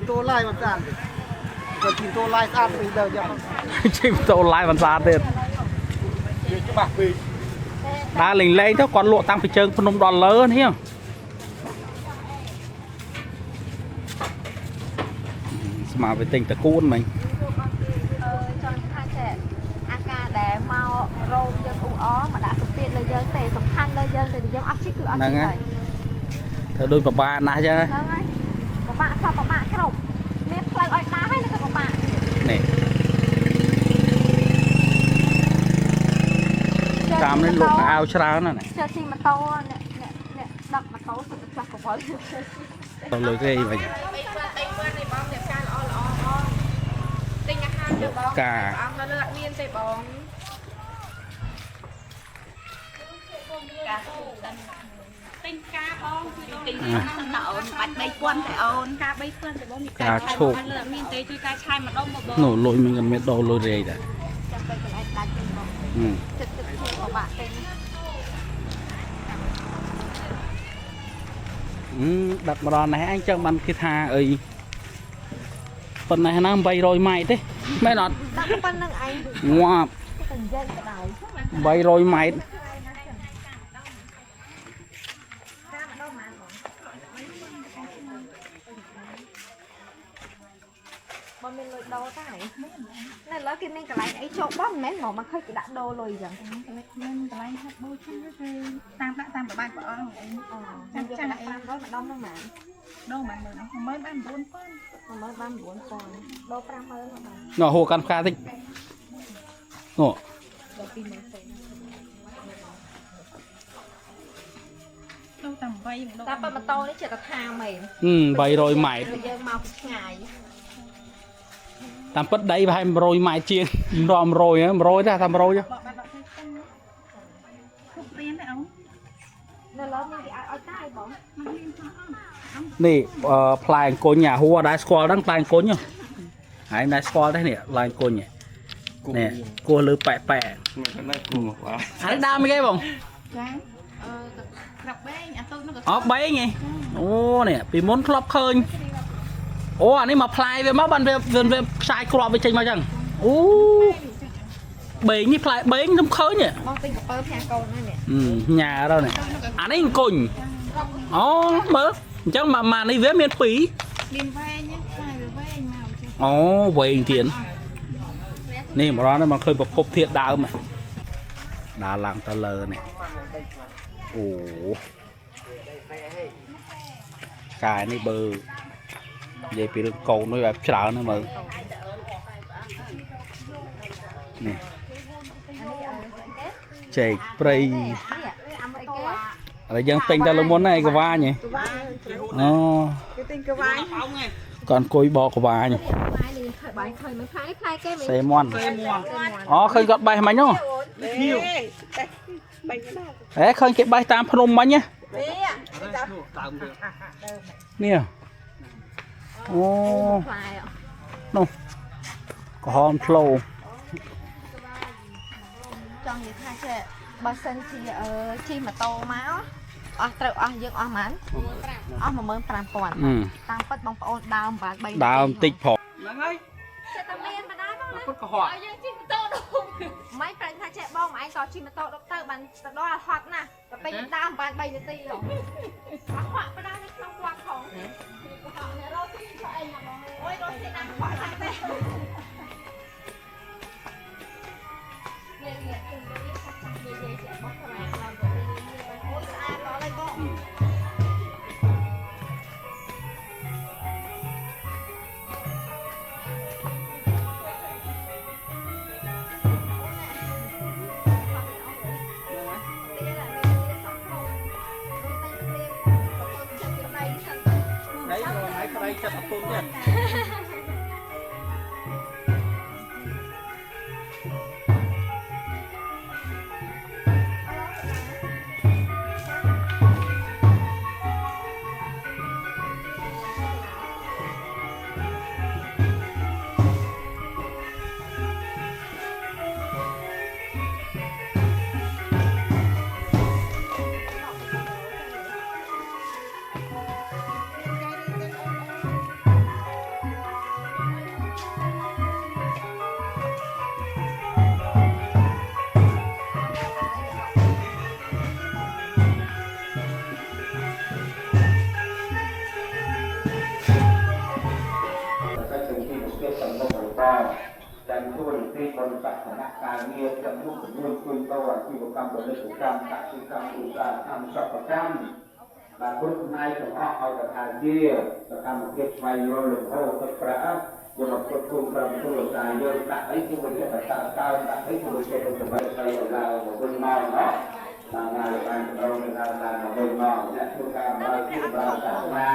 តូឡាយមិនស្អាតគាត់ជិះតូឡាយស្អាតវិញទៅចឹង ជិះតូឡាយមិនស្អាតទៀត វាច្បាស់ពេក ដើរលេងលេងទៅគាត់លក់តាំងពីជើងភ្នំដល់លើនេះស្មាវាទិញតកួនមិញ ចង់ថាចេះអាការដែលមករោមយើងអ៊ូអមកដាក់សម្ពាធលើយើងទេសំខាន់លើយើងទេយើងអត់ជិះគឺអត់ជិះហើយ ធ្វើដូចពិបាកណាស់ចឹង ហ្នឹងហើយពិបាកសោះពិបាកគ្រប់មានផ្លូវឲ្យដើរហើយនៅតែពិបាក នេះតាមនេះលោកអាវច្រើនណាស់ ជិះជិះម៉ូតូអ្នកអ្នកអ្នកដឹកម៉ូតូសុទ្ធតែខ្លះកវល ទៅលើគេវិញ 3 3នេះបងអ្នកការល្អល្អបងទិញអាហារទៅបងអង្គនៅលើអត់មានទេបងទិញការបងជួយទិញណាអូនបាច់3000តែអូនការ3000តែបងមានការឆោកលើអត់មានទេជួយការឆាយម្ដុំមកបង នោះលុយមានមានដោលុយរេដែរ ចាំទៅកន្លែងដាច់វិញបងចិត្តចិត្តធ្វើពិបាកទិញ ដឹកម្ដងនេះអញចឹងបានគេថាអីប៉ុណ្ណេះណា800ម៉ែត្រទេមែនអត់ ដឹកប៉ុណ្្នឹងឯង ងាប់ ទៅនិយាយក៏ដោយ 800ម៉ែត្រ បងមានលុយដូរតែនៅលើគេមានកន្លែងអីជោគបងមិនមែនមកមកឃើញគេដាក់ដូរលុយចឹង មានកន្លែងហាត់បូជាគឺតាមដាក់តាមប្របាច់ព្រះអង្គអី ចាំចាំដាក់500ម្ដុំហ្នឹងហ្មង ដូរ10000 10000បាន9000 10000បាន9000ដូរ50000មកបាន នោះហូរកាន់ផ្កាតិចនោះ ដូរតាម8ម្ដង តែប៉ុន្តែម៉ូតូនេះជាតថាមែន 800ម៉ែត្រ យើងមកពីឆ្ងាយ តាមពិតដីប្រហែល100ម៉ែត្រជាង100 100ដែរតាម100 បកបាត់បាត់ទៅគ្រប់រៀនទេអូន នៅលើមានគេឲ្យតែបង នេះផ្លែអង្គញអាហួរដែរស្គាល់ហ្នឹងផ្លែអង្គញហើយដែរស្គាល់ទេនេះផ្លែអង្គញនេះគោះលើប៉ែប៉ែ មិនគោះមកបាទ អានេះដើមគេបង ចាអឺក្រាប់បេងអាទូចនោះក៏ អូបេងហ៎អូនេះពីមុនធ្លាប់ឃើញអូអានេះមកផ្លែវាមកបានវាវាខ្សាយគ្រាប់វាចេញមកចឹងអូបេងនេះផ្លែបេងខ្ញុំឃើញ បងទិញកពើផ្ញើកូនហ្នឹងនេះ ញ៉ាដល់នេះអានេះអង្គញអូមើលអញ្ចឹងមកនេះវាមាន2 មានវែងផ្លែវាវែងមកចឹង អូវែងទៀតនេះម្ដងនេះមកឃើញប្រភពធាតុដើមដើរឡើងទៅលើនេះអូឆ្កែនេះបើនិយាយពីរឿងកូននោះបែបច្រើនណាស់មើលនេះចេកព្រៃឥឡូវយើងទិញតែលើមុនហ្នឹងឯងកវ៉ាញហ៎អូ គេទិញកវ៉ាញ គាត់អង្គុយបកកវ៉ាញ ផ្លែនេះឃើញបាយឃើញមិនផ្លែនេះផ្លែគេមែន សេមន់អូឃើញគាត់បេះមិញហ៎ហេឃើញគេបេះតាមភ្នំមិញណានេះអូ ផ្លែ នោះក្រហមធ្លោ ចង់និយាយថាចេះបើសិនជាជិះម៉ូតូមកអស់ត្រូវអស់យើងអស់ហ្មងអស់15000តាមពិតបងប្អូនដើមបាន3 ដើមតិចផង ហ្នឹងហើយ ចេះតែមានបណ្ដាបងណា ពុតកុហក ឲ្យយើងជិះម៉ូតូដប់មិនប្រញថាចេះបងឯងក៏ជិះម៉ូតូដប់ទៅបានទៅដល់ហត់ណាស់ដល់ពេលដើមបាន3នាទីហ៎អត់ហក់បណ្ដានៅក្នុងវត្តផងកុហកអ្នករកស៊ីធ្វើអីណាបងអូយរកស៊ីណាស់ខកសាទេនេះគឺនិយាយចាស់និយាយជាបោះខ្លាឡើងទៅអូយស្អាតដល់ហើយបង យចិត្តអត់ទុនទៀត កិច្ចជំនាញភាពសង្គមបន្តដែលជួយទីបរិបទគណៈការងារចំនួនចំនួនជួញដូរអាជីវកម្មផលិតកម្មកសិកម្មឧស្សាហកម្មសិប្បកម្មបាទគ្រប់ផ្នែកទាំងអស់ឲ្យតែថាជាសកម្មភាពស្វែងរកលំហូរទឹកប្រាក់យកមកគ្រប់គ្រងក្រុមគ្រួសារយើងដាក់អីគឺវាតែតាកើដាក់អីគឺវាចេះតែសម្រាប់ស្អីឲ្យឡើងមកវិញមកណោះតាមណាបានកម្រងទៅតាមតាមមកវិញមកអ្នកធ្វើការបរើគឺបរើសាសនា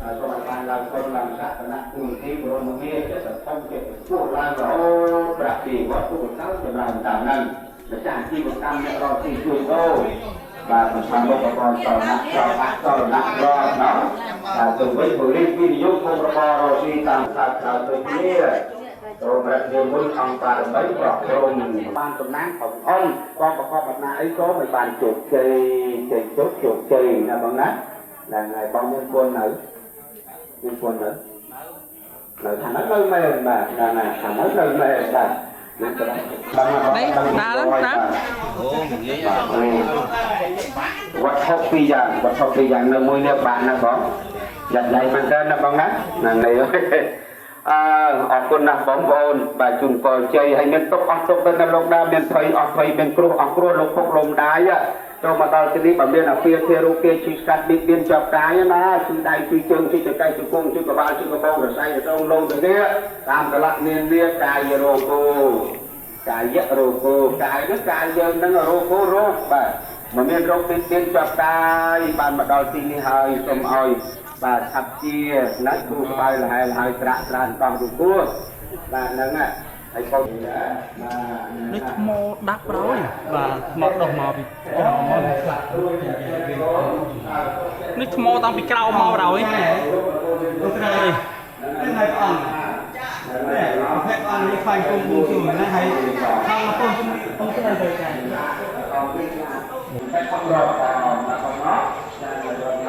ហើយសូមឲ្យបានឡើងគុណឡើងសក្តានុពលទីបរមមាចិត្តធំចិត្តពោះឡើងរហូតប្រាក់ពីវត្តពុទ្ធទៅចម្រើនតាមហ្នឹងម្ចាស់អាជីវកម្មអ្នករកស៊ីជួញដូរបាទសំខាន់ឧបករណ៍តណាក់តបាក់តណាក់រកណោះបាទទៅវិញបរិវិនិយោគក្នុងរបររកស៊ីតាមខាតក្រៅដូចគ្នាចូលប្រតិមុនអង្គបារមីប្រព្រំបានតំណាងของអនបងប្រកបអំណាចអីក៏មិនបានជោគជ័យជ័យជោគជោគជ័យណាបងណាហ្នឹងហើយបងមានគុណនៅមានគុណនៅនៅខាងហ្នឹងនៅមែនបាទណាណាខាងហ្នឹងនៅមែនបាទណា នេះដើរណា អូនិយាយ វត្ថុពីរយ៉ាងវត្ថុពីរយ៉ាងនៅមួយនេះបាទណាបងយ៉ាត់ដៃមែនតើណាបងណាហ្នឹងហើយអើអរគុណណាស់បងប្អូនបាទជូនពរជ័យហើយមានទុកអស់ទុកទៅនៅលោកដាមានភ័យអស់ភ័យមានគ្រោះអស់គ្រោះលោកពុកលំដាយចូលមកដល់ទីនេះបើមានអាពាធារូគាឈឺស្កាត់បៀតបៀនជាប់កាយណាឈឺដៃឈឺជើងឈឺចង្កេះជង្គង់ឈឺក្បាលឈឺកបងរសៃរដងលងទៅនេះតាមកលៈនានាកាយរោគោកាយរោគោកាយនោះកាយយើងនឹងរោគោរោគបាទមិនមានរោគបៀតបៀនជាប់កាយបានមកដល់ទីនេះហើយសូមឲ្យបាទឆាប់ជាណាស់គ្រូក្បាលលហែលហើយត្រាក់ត្រានតោះរូគោបាទហ្នឹងហើយបងណាបាទ នេះថ្មដាប់ប្រយ បាទថ្មដោះមកពីក្រោមមកខ្លះ នេះថ្មតាំងពីក្រោមមកប្រយ នេះនេះហើយព្រះអង្គនេះព្រះអង្គនេះខ្វាញ់គុំបួងសួងណាហើយខាងកូនគុំអង្គស្ដីទៅចា តែខំរកតាមណាបងណោះចារ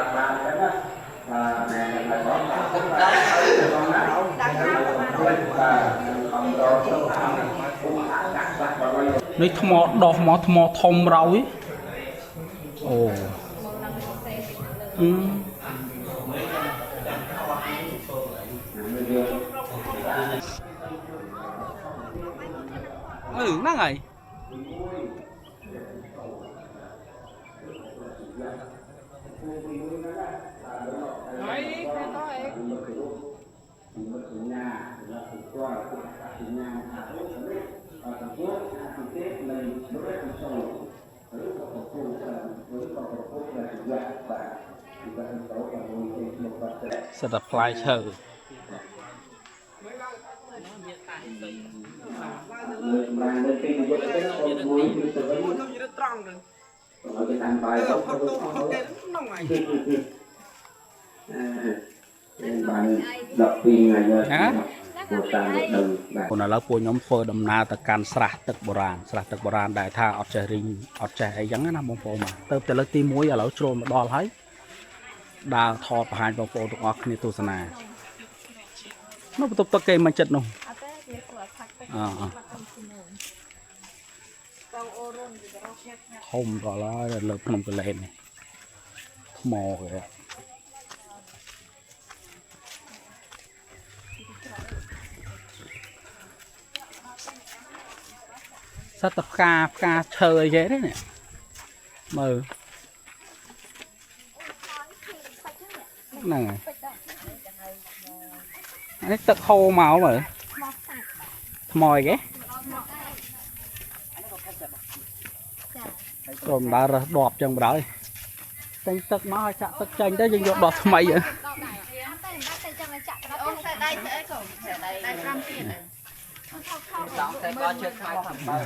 កបានហ្នឹងណាបាទណែហើយបងបងណាបាទខំរកទៅតាមពុំដាក់បាក់បើ នេះថ្មដោះមកថ្មធំរយអូអឺអឺហ្នឹងហើយ សិតតែផ្លែឈើ បានលើទីមួយទៅមួយទៅវិញ មួយខ្ញុំយឺតត្រង់ទៅ ទៅតាមបាយ ផុតទៅផុតគេក្នុងថ្ងៃ បាន12ថ្ងៃហើយពូតាមដឹងបាទ ព្រោះឥឡូវពួកខ្ញុំធ្វើដំណើរទៅកាន់ស្រះទឹកបុរាណស្រះទឹកបុរាណដែលថាអត់ចេះរីងអត់ចេះអីចឹងណាបងប្អូនបាទទៅតែលើកទី1ឥឡូវជ្រុលមកដល់ហើយដើរថតបង្ហាញបងប្អូនទាំងអស់គ្នាទស្សនានោះបន្ទប់ទឹកគេមិនចិត្តនោះ អត់ទេវាគួរឲ្យផាត់ទឹក អអធំដល់ហើយលើភ្នំកលែននេះថ្មគេសត្វតែផ្កាផ្កាឈើអីគេទេនេះមើលហ្នឹងហើយអានេះទឹកហូរមកមើលថ្មអីគេក្រុមដើររើសដបចឹងបណ្ដោយតែងទឹកមកឲ្យចាក់ទឹកចេញទៅយើងយកដបថ្មីហ៎ ដបដែរអត់ទេមិនបាច់ទៅ ចាក់អូនខ្សែដៃស្អីកូនខ្សែដៃ5ទៀត តែក៏ជឿខ្លាយខាងបើ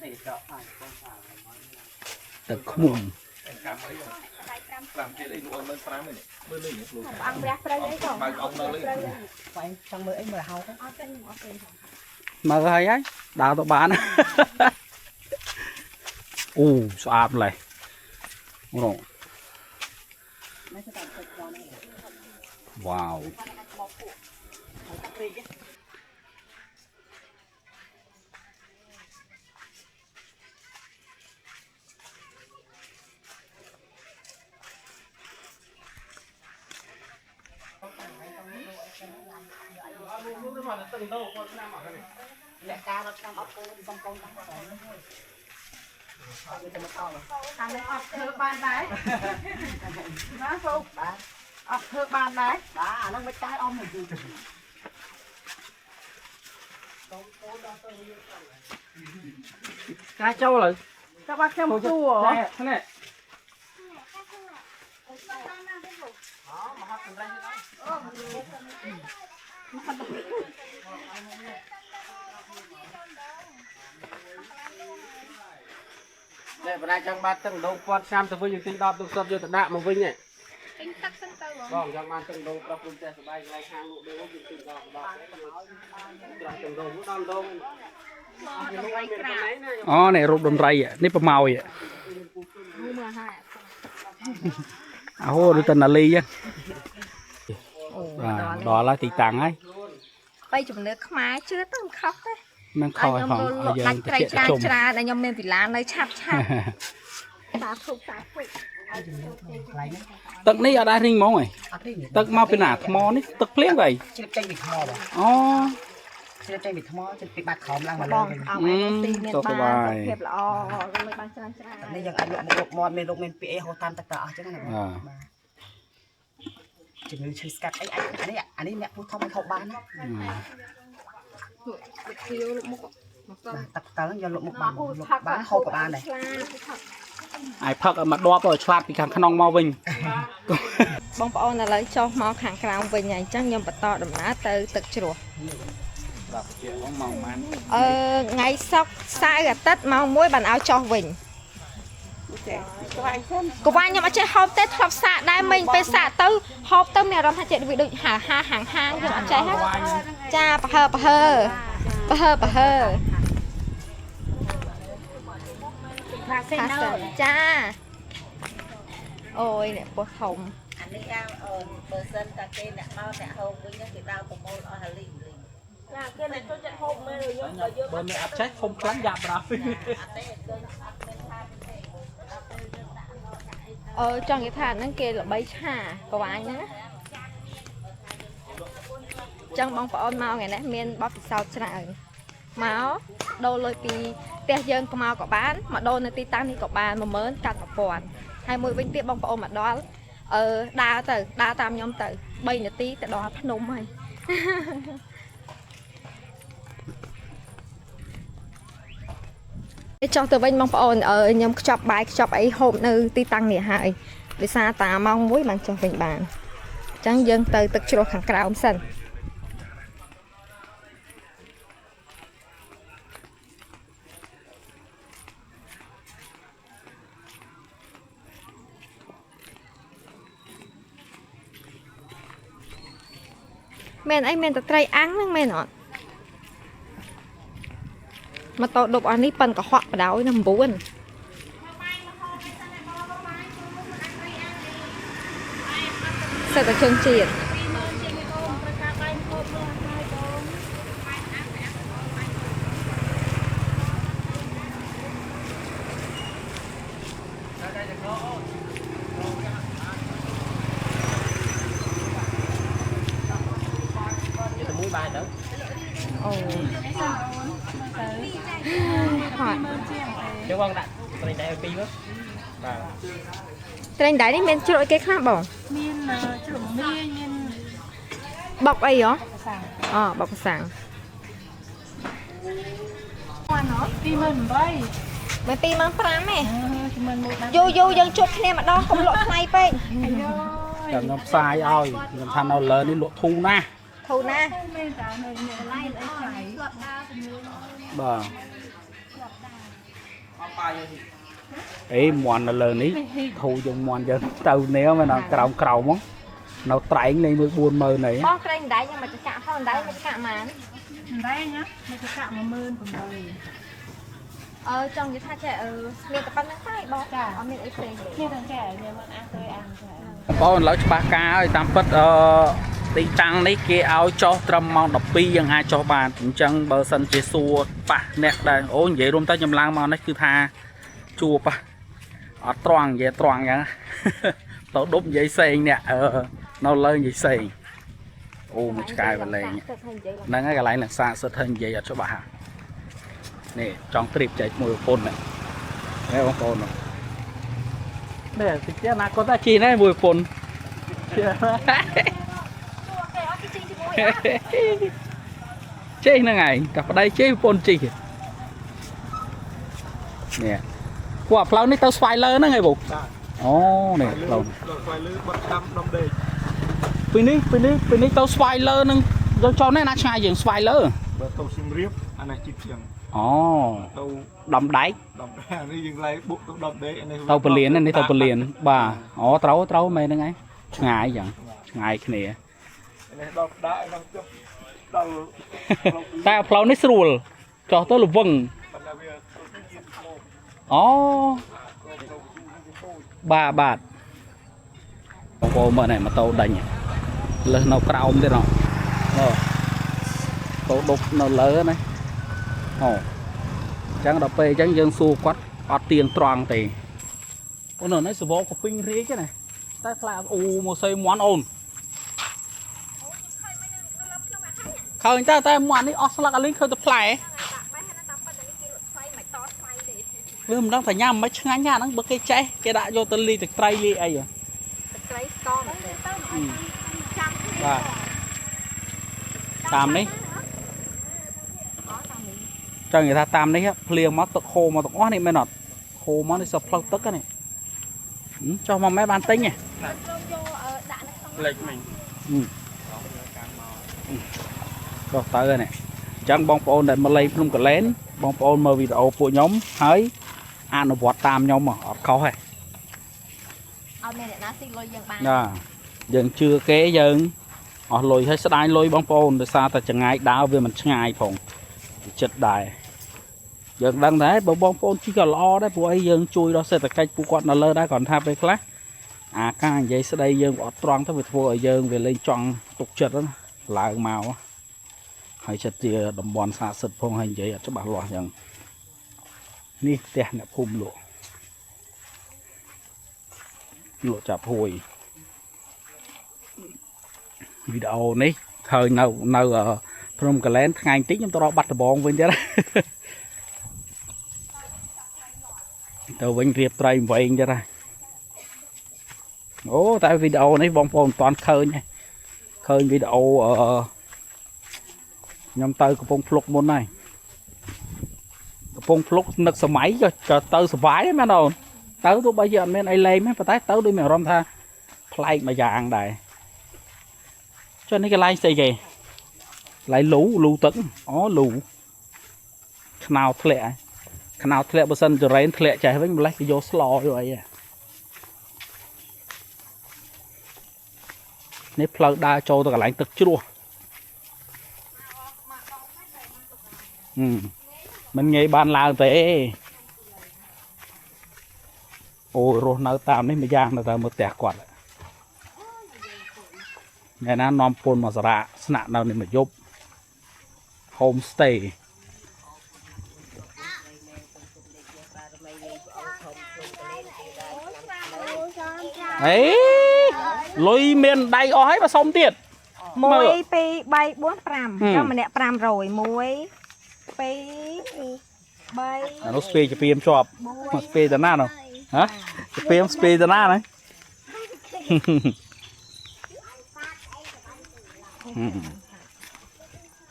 នេះចកខ្លាយកូនសា ទឹកឃ្មុំ 5ទៀតអីលក់ឲ្យ15000នេះមើលលេងលក់ អង្គព្រះព្រៃអីកូន បើកអង្គនៅលេង ស្វែងចង់មើលអីមើលហៅទៅ អត់ទេអត់ទេ មើលហើយហើយដើរទៅបាន អូស្អាតម្លេះអូវ៉ាវ អ្នកការរត់តាមអត់កូនសំកូនតាម ខាងនេះអត់ធ្វើបានដែរណាសូបាទអត់ធ្វើបានដែរ បាទអាហ្នឹងមិនកើតអមមួយយូរ កាចូលហើយ តែបើខ្ញុំជួ នេះនេះតែបណ្ណាចង់បានទឹកម្ដងពាន់ឆ្នាំទៅវិញយើងទិញ10ទុកសុតយកទៅដាក់មកវិញហ៎ ទិញទឹកសិនទៅបង បងចង់បានទឹកម្ដងប្រុសព្រំផ្ទះសបាយកន្លែងខាងលក់ដូរយើងទិញដល់ដល់ត្រង់ទឹកម្ដងដល់ម្ដង ដំរីក្រាប អូនេះរូបដំរីនេះប្រម៉ោយ មើលហើយ អាហូដូចតណាលីចឹងបាទដល់ហើយទីតាំងហើយ បីជំនឿខ្មែរជឿទៅមិនខុសទេ មិនខុសឲ្យផងឲ្យយើង ដាច់ ទៅ ត្រីច្រើន ជាជុំ ច្រើនហើយខ្ញុំមានវិឡានៅឆាប់ឆាប់ សាធុសាធុ ទឹកនេះអត់ដែររីងហ្មងឯង អត់ទេ ទឹកមកពីណាថ្មនេះទឹកភ្លៀងទៅអី ជ្រាបចេញពីថ្មបង អូ ជ្រាបចេញពីថ្មជ្រាបពីបាត់ក្រោមឡើងមក បង លើវិញ អោយទីមានបានសុខភាពល្អលុយបានច្រើនច្រើន នេះយើងអាចលក់មុខលក់មាត់មានលោកមានពាក្យអីហូរតាមទឹកទៅអស់ចឹងណាបងបាទជំងឺឈឺស្កាត់អីអាចអានេះអានេះអ្នកពូធំអាចហូបបានណា វិទ្យាលុកមុខមកទៅ បាទទឹកផ្តិលយកលក់មុខបានលក់បានហូបក៏បានដែរ ឆ្លា អាយផឹកឲ្យមកដបឲ្យឆ្លាតពីខាងក្នុងមកវិញ បងប្អូនឥឡូវចុះមកខាងក្រៅវិញហើយអញ្ចឹងខ្ញុំបន្តដំណើរទៅទឹកជ្រោះ ប្រាប់ជាបងមកម៉ាន អឺថ្ងៃសុក្រសៅរ៍អាទិត្យម៉ោង1បានឲ្យចុះវិញកវ៉ាញខ្ញុំអត់ចេះហូបទេធ្លាប់សាកដែរមិញពេលសាកទៅហូបទៅមានអារម្មណ៍ថាចិត្តវាដូចហាហាហាងហាងខ្ញុំអត់ចេះហ៎ចាប្រហើប្រហើប្រហើប្រហើចាអូយអ្នកពោះធំ អានេះអាអូនបើសិនតាគេអ្នកមកអ្នកហូបវិញគេដើរប្រមូលអស់អាលីងលីង ណាគេអ្នកចូលចិត្តហូបមែនយើងបើយើង បើអ្នកអត់ចេះធំខ្លាំងយ៉ាប់ដល់ អត់ទេឃើញអត់មានថាទេដល់ពេលយើងដាក់មកដាក់អី អឺចង់និយាយថាហ្នឹងគេល្បីឆាកវ៉ាញហ្នឹងណាចឹងបងប្អូនមកថ្ងៃនេះមានបទពិសោធន៍ច្រើនមកដូរលុយពីផ្ទះយើងក៏មកក៏បានមកដូរនៅទីតាំងនេះក៏បាន10000កាត់1000ហើយមួយវិញទៀតបងប្អូនមកដល់អឺដើរទៅដើរតាមខ្ញុំទៅ3នាទីទៅដល់ភ្នំហើយ ចុះទៅវិញបងប្អូនអឺខ្ញុំខ្ចប់បាយខ្ចប់អីហូបនៅទីតាំងនេះហើយដោយសារតាម៉ោង1បានចុះវិញបានអញ្ចឹងយើងទៅទឹកជ្រោះខាងក្រោមសិនមែនអីមែនតែត្រីអាំងហ្នឹងមែនអត់ម៉ូតូដប់អស់នេះប៉ិនកុហកបដ ாய் ណា9សិតតែជនជាតិ ទៅមួយបាយទៅ អូហត់ ចឹងបងដាក់ត្រីតែពីរមកបាទ ត្រេងដៃនេះមានជ្រក់អីគេខ្លះបង មានជ្រក់មៀងមាន បុកអីហ៎អូបុកផ្សាំង 28000 មិន25000ទេ ជំនឿមួយបាន យូរយូរយើងជួបគ្នាម្ដងកុំលក់ថ្លៃពេក អាយ តែខ្ញុំផ្សាយឲ្យខ្ញុំថានៅលើនេះលក់ធូរណាស់ ធូរណាស់ មែនតើនៅមានកន្លែងអីថ្លៃ បាទអេមន់នៅលើនេះធូរជាងមន់យើងទៅនេះមែនអត់ក្រោមក្រោមហ្នឹងនៅត្រែងលេងមួយ40000នេះ បងក្រែងដៃខ្ញុំមកចកាក់ផងដៃមកចកាក់ម៉ាន ដែងណាមកចកាក់18000 អឺចង់និយាយថាចេះអឺមានតែប៉ុណ្្នឹងតែបងអត់មានអីផ្សេងទេ គ្នាទាំងចែខ្ញុំអត់អាទៅអានចា បងប្អូនឥឡូវច្បាស់ការហើយតាមពិតអឺទីតាំងនេះគេឲ្យចោះត្រឹមម៉ោង12យើងអាចចោះបានអញ្ចឹងបើសិនជាសួរប៉ះអ្នកដែលអូនិយាយរួមទៅខ្ញុំឡើងមកនេះគឺថាជួបប៉ះអត់ត្រង់និយាយត្រង់អញ្ចឹង ទៅដប់និយាយសេងអ្នកអឺនៅលើនិយាយសេងអូមួយឆ្កែបលែងហ្នឹងហើយកន្លែងនឹងសាកសិតឲ្យនិយាយអត់ច្បាស់ហ่ะនេះចង់ត្រៀបចែកមួយប្រពន្ធនេះបងប្អូននេះតិចទៀតអនាគតតែជីណែមួយប្រពន្ធ គេអត់គេជីជាមួយអត់ ចេះហ្នឹងឯងតែប្តីចេះប្រពន្ធជីនេះពួកអាផ្លូវនេះទៅស្វាយលើហ្នឹងឯងបងអូនេះផ្លូវ ដល់ស្វ័យលើបាត់ដាំដុំដេក ពីនេះពីនេះពីនេះទៅស្វាយលើហ្នឹងយើងចូលនេះណាឆ្ងាយជាងស្វាយលើ បើទៅសៀមរាបអានេះជីជាង អូ ទៅ ដំដែក ដំអានេះយើងឡៃបុកទៅដំដេកអានេះ ទៅពលាននេះទៅពលានបាទអូត្រូវត្រូវមែនហ្នឹងឯងឆ្ងាយចឹងឆ្ងាយគ្នា អានេះដល់ផ្ដាក់ដល់ចុះដល់ តែផ្លូវនេះស្រួលចុះទៅល្វឹង ប៉ុន្តែវាទៅជាថ្ម អូបាទបាទបងប្អូនមើលនេះម៉ូតូដេញលើសនៅក្រោមទៀតហ៎អូតូដប់នៅលើណាអូអញ្ចឹងដល់ពេលអញ្ចឹងយើងសួរគាត់អត់ទៀងត្រង់ទេអូននេះសវកពីងរាជណាតែខ្លាអូមកសេមន់អូនឃើញតែតែមន់នេះអស់ស្លឹកអាលីងឃើញតែផ្លែ ដាក់បែរហ្នឹងតាមប៉ុន្តែនេះគេលក់ថ្លៃមិនតថ្លៃទេ វាមិនដឹងថាញ៉ាំមិនឆ្ងាញ់ណាហ្នឹងបើគេចេះគេដាក់យកទៅលីទឹកត្រីលីអីហ៎ ទឹកត្រីស្ករមែនទេ ទៅមកចាំគ្នា បាទតាមនេះចង់និយាយថាតាមនេះភ្លៀងមកទឹកហូរមកទាំងអស់នេះមែនអត់ហូរមកនេះសផ្លូវទឹកហ្នឹងចុះមកម៉ែបានទិញហ៎ ខ្ញុំយកដាក់នៅក្នុង លេចមិញ ចុះទៅហ្នឹងអញ្ចឹងបងប្អូនដែលមកលេងភ្នំកលែនបងប្អូនមើលវីដេអូពួកខ្ញុំហើយអនុវត្តតាមខ្ញុំអត់ខុសទេ ឲ្យមានអ្នកណាស៊ីលុយយើងបាន ណាយើងជឿគេយើងអស់លុយហើយស្ដាយលុយបងប្អូនដោយសារតែចងាយដើរវាមិនឆ្ងាយផងវាចិត្តដែរយើងដឹងដែរបើបងប្អូនជិះក៏ល្អដែរព្រោះអីយើងជួយដល់សេដ្ឋកិច្ចពួកគាត់នៅលើដែរគ្រាន់ថាពេលខ្លះអាការនិយាយស្ដីយើងវាអត់ត្រង់ទៅវាធ្វើឲ្យយើងវាលែងចង់ទុកចិត្តណាឡើងមកហើយចិត្តជាតំបន់សាកសិទ្ធផងហើយនិយាយអត់ច្បាស់លាស់អញ្ចឹងនេះផ្ទះអ្នកភូមិលក់លក់ចាប់ហួយ វីដេអូនេះឃើញនៅនៅភ្នំកលែនថ្ងៃបន្តិចខ្ញុំទៅរកបាត់ដបងវិញទៀត ទៅវិញរៀបត្រីវែងទៀតហើយអូតែវីដេអូនេះបងប្អូនមិនតាន់ឃើញទេឃើញវីដេអូអឺខ្ញុំទៅកំពង់ភ្លុកមុនហើយកំពង់ភ្លុកនឹកសម័យក៏ក៏ទៅសុបាយដែរមែនអូនទៅទោះបីជាអត់មានអីលេងទេប៉ុន្តែទៅដូចមានអារម្មណ៍ថាប្លែកមួយយ៉ាងដែរ ចុះនេះកន្លែងស្អីគេកន្លែងលូលូទឹកអូលូខ្នោធ្លាក់ខ្នោធ្លាក់បើសិនចរេនធ្លាក់ចេះវិញម្លេះគេយកស្លយកអីនេះផ្លូវដើរចូលទៅកន្លែងទឹកជ្រោះមិនងាយបានឡើងទេអូរស់នៅតាមនេះមួយយ៉ាងនៅតែមើលផ្ទះគាត់ ថ្ងៃណានាំពូនមកសារៈស្នាក់នៅនេះមួយយប់ home stay ហេលុយមានដៃអស់ហើយបើសុំទៀត 1 2 3 4 5ចាំម្នាក់500 1 2 3 អានោះស្ពីជាពីមជាប់មកស្ពីតាណានោះហ៎ជាពីមស្ពីតាណាណា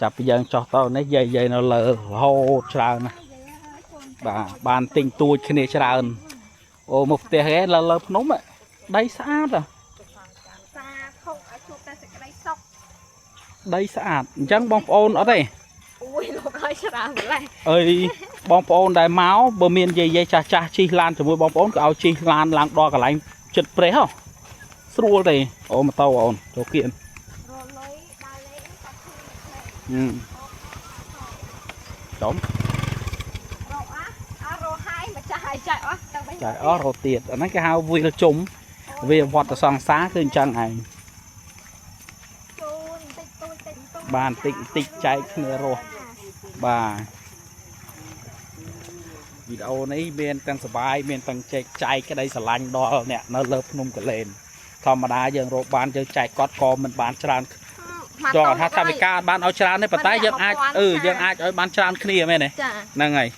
ចាប់ពីយើងចោះទៅនេះយាយយាយនៅលើរហូតច្រើនណាស់បាទបានទិញទួចគ្នាច្រើនអូមកផ្ទះគេលើលើភ្នំដីស្អាតហ៎ តែសេចក្តីសុខ ដីស្អាតអញ្ចឹងបងប្អូនអត់ទេ អូយលោកឲ្យច្រើនម្លេះ អើយបងប្អូនដែលមកបើមានយាយយាយចាស់ចាស់ជិះឡានជាមួយបងប្អូនក៏ឲ្យជិះឡានឡើងដល់កន្លែងចិត្តព្រះហ៎ស្រួលទេអូម៉ូតូអូនចូលគៀន រលុយដើរលេងក៏ឃើញ ចំ រកអះអស់រកហើយម្ចាស់ឲ្យចាយអស់ទៅវិញ ចាយអស់រកទៀតអាហ្នឹងគេហៅវាលជុំវាវត្តសង្សារគឺអញ្ចឹងឯង ជូនតិចតួចតិចតួច បានតិចតិចចែកគ្នារស់បាទវីដេអូនេះមានទាំងសបាយមានទាំងចែកចែកក្តីស្រឡាញ់ដល់អ្នកនៅលើភ្នំកលែនធម្មតាយើងរកបានយើងចែកគាត់ក៏មិនបានច្រើនចង់ថាថាវិការអត់បានឲ្យច្រើនទេប៉ុន្តែយើងអាចយើងអាចឲ្យបានច្រើនគ្នាមែនទេ ចា ហ្នឹងហើយ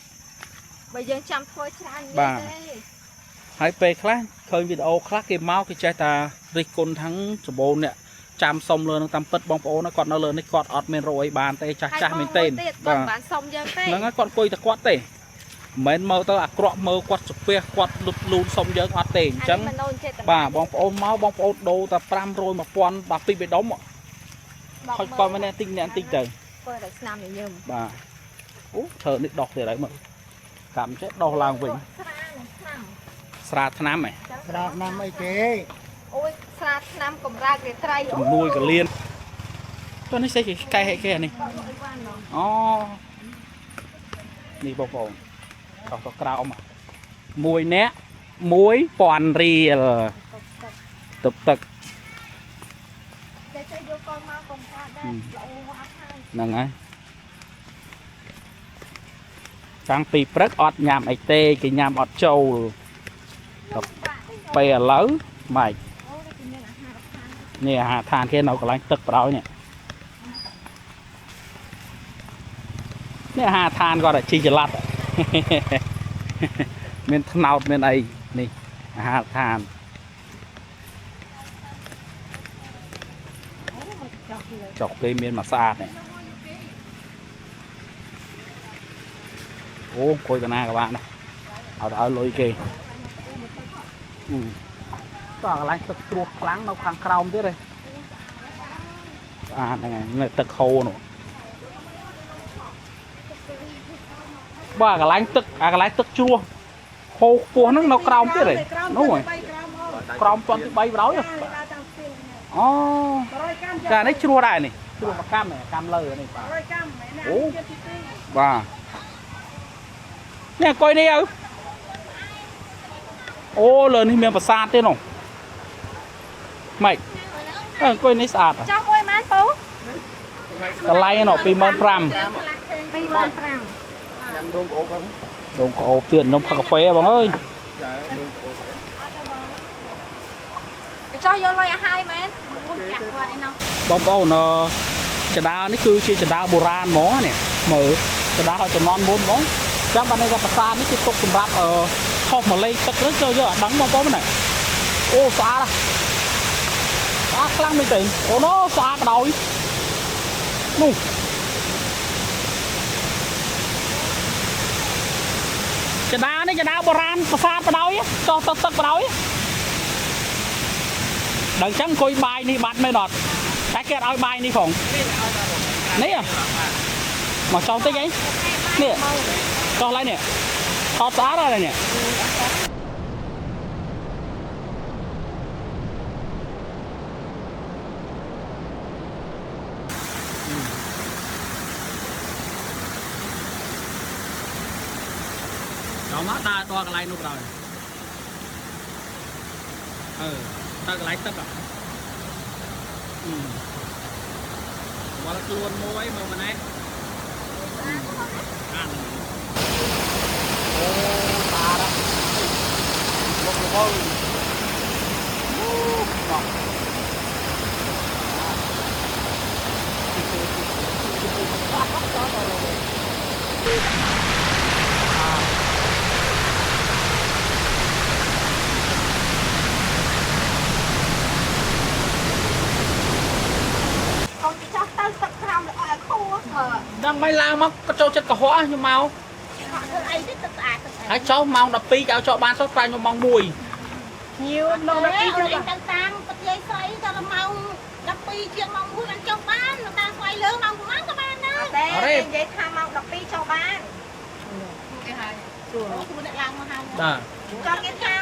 បើយើងចាំធ្វើច្រើននេះទេ ហើយពេលខ្លះឃើញវីដេអូខ្លះគេមកគេចេះតារិះគន់ทั้งសម្បូរអ្នកចាំសុំលើនឹងតាមពិតបងប្អូនគាត់នៅលើនេះគាត់អត់មានរកអីបានទេចាស់ចាស់មែនទេ បាទបានសុំយើងទេ ហ្នឹងហើយគាត់អង្គុយតែគាត់ទេមិនមែនមើលទៅអាក្រក់មើលគាត់ស្ពះគាត់លុតលូនសុំយើងអត់ទេអញ្ចឹងបាទបងប្អូនមកបងប្អូនដូរតែ500 1000ដល់2បេដុំខុចគាត់ម្នាក់តិចម្នាក់តិចទៅ ធ្វើតែឆ្នាំញញឹម បាទអូឈើនេះដោះទៀតហើយមើលកម្មចេះដោះឡើងវិញ ស្រានឹងឆ្នាំស្រាថ្នាំហ៎ ស្រាឆ្នាំអីគេ អូយស្រាឆ្នាំកម្រើករាត្រី ជំនួយកលៀនតោះនេះស្អីគេកែហែគេអានេះអូនេះបងប្អូនតោះទៅក្រោមមួយអ្នក1000រៀលទឹកទឹក តែចេះយកកូនមកកុំថាដែរល្អវ៉ាហើយ ហ្នឹងហើយតាំងពីព្រឹកអត់ញ៉ាំអីទេគេញ៉ាំអត់ចូលដល់ពេលឥឡូវម៉េចនេះអាហារឋានគេនៅកន្លែងទឹកប្រោយនេះនេះអាហារឋានគាត់ជីចល័តមានថ្នោតមានអីនេះអាហារឋានចុកគេមានមួយស្អាតនេះអូអង្គុយកណាក៏បានដែរឲ្យលុយគេតោះកន្លែងទឹកត្រួសខ្លាំងនៅខាងក្រោមទៀតឯងស្អាតហ្នឹងហើយនៅទឹកហូរនោះបាទកន្លែងទឹកអាកន្លែងទឹកជ្រោះហូរខ្ពស់ហ្នឹងនៅក្រោមទៀតឯងនោះឯងក្រោមជាន់ទី3បណ្ដោយអូចានេះជ្រោះដែរនេះជ្រោះមកកម្មកម្មលើនេះបាទអូបាទនេះអង្គុយនេះឪអូលើនេះមានប្រាសាទទេនោះម៉េចអង្គុយនេះស្អាត ចោះមួយម៉ានពូ កន្លែងនោះ25000 25000 ញ៉ាំដងក្អូបហ្នឹង ដងក្អូបទៀតនំផឹកកាហ្វេបងអើយ ចោះយកលុយឲ្យហើយមែនចាក់គាត់ឯណោះ បងប្អូនចដានេះគឺជាចដាបុរាណហ្មងនេះមើលចដាឲ្យចំនួនមុនហ្មងចាំបានន័យថាប្រាសាទនេះគេទុកសម្រាប់ខុសមកលេងទឹកហ្នឹងចូលយកអាដឹងបងប្អូនណាអូស្អាតស្អាតខ្លាំងមែនទេអូណូស្អាតបណ្ដោយនោះចដានេះចដាបុរាណប្រាសាទបណ្ដោយចោះទឹកទឹកបណ្ដោយដល់ចឹងអង្គុយបាយនេះបាត់មែនអត់តែគេអត់ឲ្យបាយនេះផងនេះមកចោលតិចអីនេះចោលឡើយនេះថតស្អាតហើយនេះចូលមកដើរដល់កន្លែងនោះបណ្ដោយអឺទៅកន្លែងទឹកហ៎វល់ខ្លួនមួយមើលម្នាក់អានអូតារលុកលុកអូមក កូនចោះទៅទឹកក្រោមល្អឲ្យខួមើល ដល់មិនឡើងមកក៏ចូលចិត្តកុហកខ្ញុំមក ធ្វើអីទេទឹកស្អាតទឹកស្អាត ហើយចោះម៉ោង12គេឲ្យចោះបានចោះប្រាញ់ខ្ញុំម៉ោង1 ញៀវម៉ោង12ទៅតាមប្រទេសស្រីដល់ម៉ោង12 12ជាងម៉ោង1បានចុះបានតាមស្វ័យលើម៉ោងប្រហែលក៏បានដែរ តែនិយាយថាម៉ោង12ចុះបានគេហើយអូគូអ្នកឡើងមកហើយ បាទ ចង់គេថា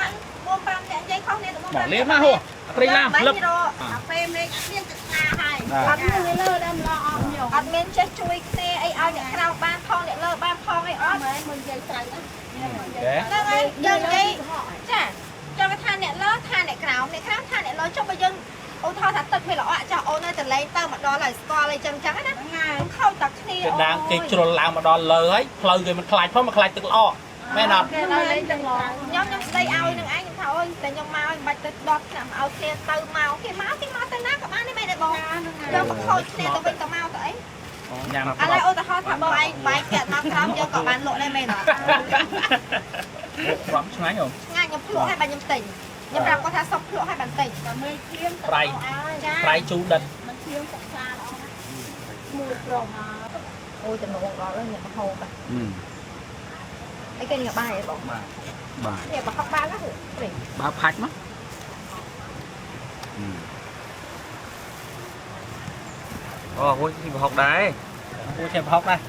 4 5អ្នកនិយាយខុសគ្នាទៅ មកលេបមកហូព្រៃឡាលឹប ដល់ពេលមេឃអត់មានទឹកស្អាហើយ អត់មានលើដើមឡអត់អត់មានចេះជួយគ្នាអីឲ្យអ្នកក្រៅបានផងអ្នកលើបានផងអីអត់ មែនមិននិយាយត្រូវណា ហ្នឹងហើយយើងនិយាយចាចង់ថាអ្នកលើថាអ្នកក្រោមអ្នកក្រោមថាអ្នកលើចុះបើយើងអូថតថាទឹកវាល្អក់ចោះអូននៅតលេងទៅមកដល់ហើយស្គាល់អីចឹងចឹងណាខូចតែគ្នា គេដាងគេជ្រុលឡើងមកដល់លើហើយផ្លូវគេមិនខ្លាចផងមិនខ្លាចទឹកល្អមែនអត់ គេដល់លេងទឹកល្អ ខ្ញុំខ្ញុំស្ដីឲ្យនឹងឯងខ្ញុំថាអូយតែខ្ញុំមកមិនបាច់ទៅដល់ថ្នាក់មកឲ្យគ្នាទៅមកគេមកគេមកទៅណាក៏បានដែរមែនទេបងយើងមកខូចគ្នាទៅវិញទៅមកទៅអី ញ៉ាំ ឥឡូវឧទាហរណ៍ថាបងឯងបាយកាត់មកក្រោមយើងក៏បានលក់ដែរមែនអត់ ប្រាប់ឆ្ងាញ់ហ៎ ឆ្ងាញ់ខ្ញុំភ្លក់ឲ្យបានខ្ញុំទិញខ្ញុំប្រាប់គាត់ថាសុំភ្លក់ឲ្យបានទិញ តែមេឃ្លៀង ប្រៃប្រៃជូរដិត មិនឃ្លៀងសិក្សាល្អណាស់មួយប្រុស អូយតំណងដល់ហើយអ្នកមហូបអីគេញ៉ាំបាយអីបង បាទបាទ នេះបើហុកបានណានេះ បើផាច់មក អូហួយទីប្រហុកដែរ ហួយចេះប្រហុកដែរ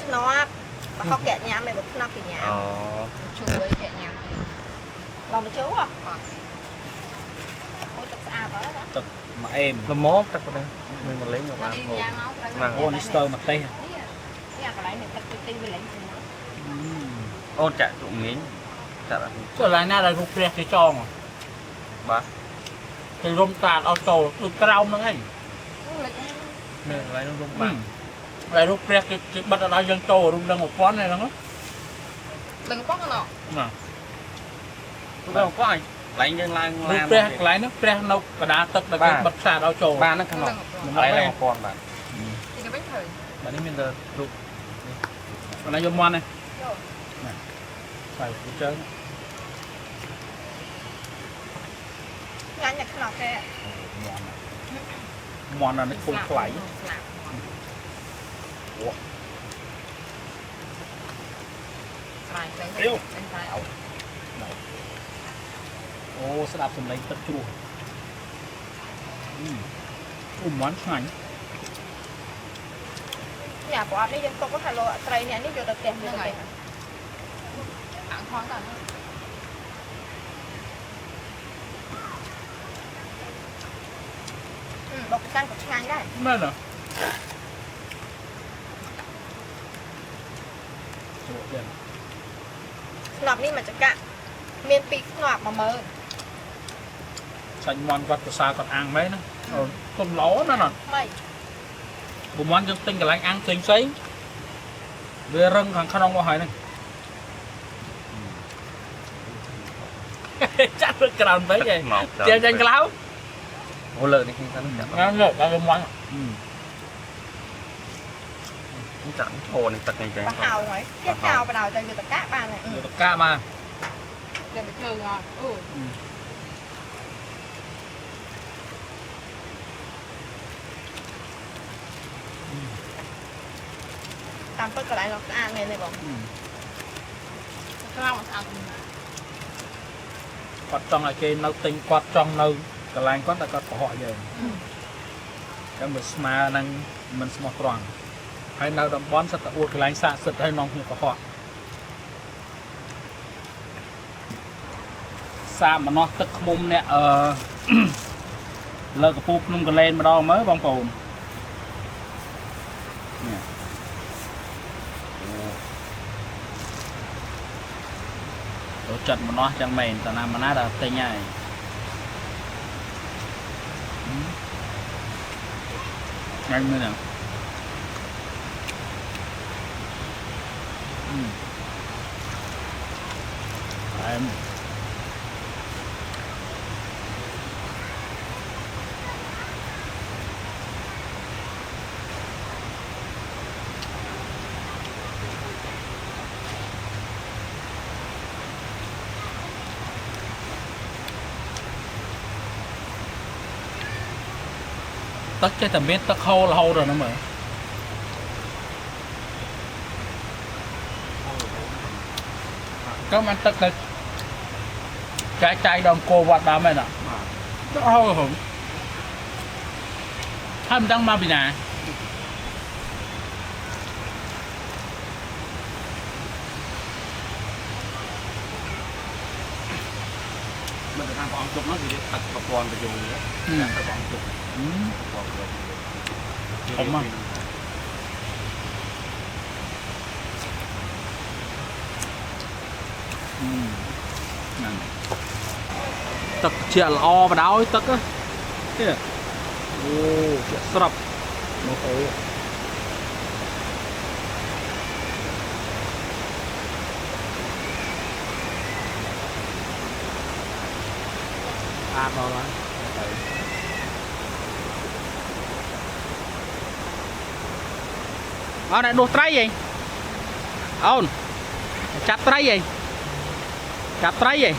ឆ្នប់ប្រហុកគេញ៉ាំឯងបើឆ្នប់គេញ៉ាំ អូ ជួយគេញ៉ាំឡងមកជូរអត់អូទឹកស្អាតហើយណា ទឹកមកអេម ល្មមទឹកប៉ុណ្ណេះមួយមកលេងមកបានហូប អូនេះស្ទើម្ទេស នេះអាកន្លែងនេះទឹកទីវាលេង អូនចាក់ជក់មីងចាក់ ចុះឡើយណាដែលរូបព្រះគេចង បាទ គេរុំតាតអត់ចូលដូចក្រោមហ្នឹងឯង មានកន្លែងនោះរុំបា កន្លែងរូបព្រះគេបិទអត់ឲ្យយើងចូលរុំដឹង1000ហ្នឹង ដឹង1000ហ្នឹង ណា ដឹង1000កន្លែងយើងឡើង រូបព្រះកន្លែងហ្នឹងព្រះនៅកណ្ដាលទឹកដែលគេបិទផ្សារឲ្យចូល បាទហ្នឹងក្នុងកន្លែងឡើង1000បាទ គេវិញត្រូវ បាទនេះមានតែរូបនេះ បាទយកមាន់នេះ យក ណាใส่ជើង ញ៉ាំតែខ្នោះគេ មាន់អានេះពុំថ្លៃអូ ស្រ័យទៅតែអូ អូស្ដាប់សំឡេងទឹកជ្រោះអូមាន់ឆ្ងាញ់ ញ៉ាំប្រអប់នេះយើងទុកថាលោត្រីអ្នកនេះយកទៅផ្ទះហ្នឹងហើយអាំងខនតាបកកាន់ក៏ឆ្ងាញ់ដែរ មែនទេជ្រក់ទៀត ខ្នប់នេះមួយចកាមាន2ខ្នប់10000 សាច់មាន់គាត់ប្រសើរគាត់អាំងមែនណាអូទុំល្អណាស់ណា ម៉េច ព្រោះមាន់យើងទិញកន្លែងអាំងផ្សេងផ្សេងវារឹងខាងក្នុងមកហើយហ្នឹងចាក់ទៅក្រោមពេកឯងចេះចាញ់ក្លៅ អូលើនេះខ្ញុំចាក់ ហ្នឹងលើដល់មាន់ ចាក់ឈរនេះទឹកនេះចឹង ប្រហោងហើយគេចោលបដៅទៅយកតកាបានហើយ យកតកាមក តែទៅជើងអត់អូ តាមពិតកន្លែងនោះស្អាតមែនទេបង ក្រោមស្អាត គាត់ចង់ឲ្យគេនៅទិញគាត់ចង់នៅកន្លែងគាត់តែគាត់កុហកយើងចឹងបើស្មើនឹងមិនស្មោះត្រង់ហើយនៅតំបន់សិតតែអួតកន្លែងស័ក្តិសិទ្ធិហើយនាំគ្នាកុហកសាកម្នោះទឹកឃ្មុំអ្នកអឺលើកពូភ្នំកលែនម្ដងមើលបងប្អូននេះអូចិត្តម្នោះចឹងមែនតាណាម្ណាដល់ទិញហើយថ្ងៃមើលណាអែមទឹកចេះតែមានទឹកហូររហូតដល់ហ្នឹងមើលក៏មិនទឹកទៅចែកចាយដល់អង្គរវត្តដើមហ្នឹងណាទឹកហូរហូរ ហើយមិនដឹងមកពីណា មិនទៅតាមព្រះអង្គជុំនោះវាទឹកប្រព័ន្ធប្រយោងទៅព្រះអង្គជុំប្រព័ន្ធប្រយោង ធំមកហ្នឹងទឹកជាល្អបដ ாய் ទឹកនេះអូជាស្រប់មកអូអាដល់ហើយទៅ អូនដួសត្រីហីអូនចាប់ត្រីហីចាប់ត្រីហី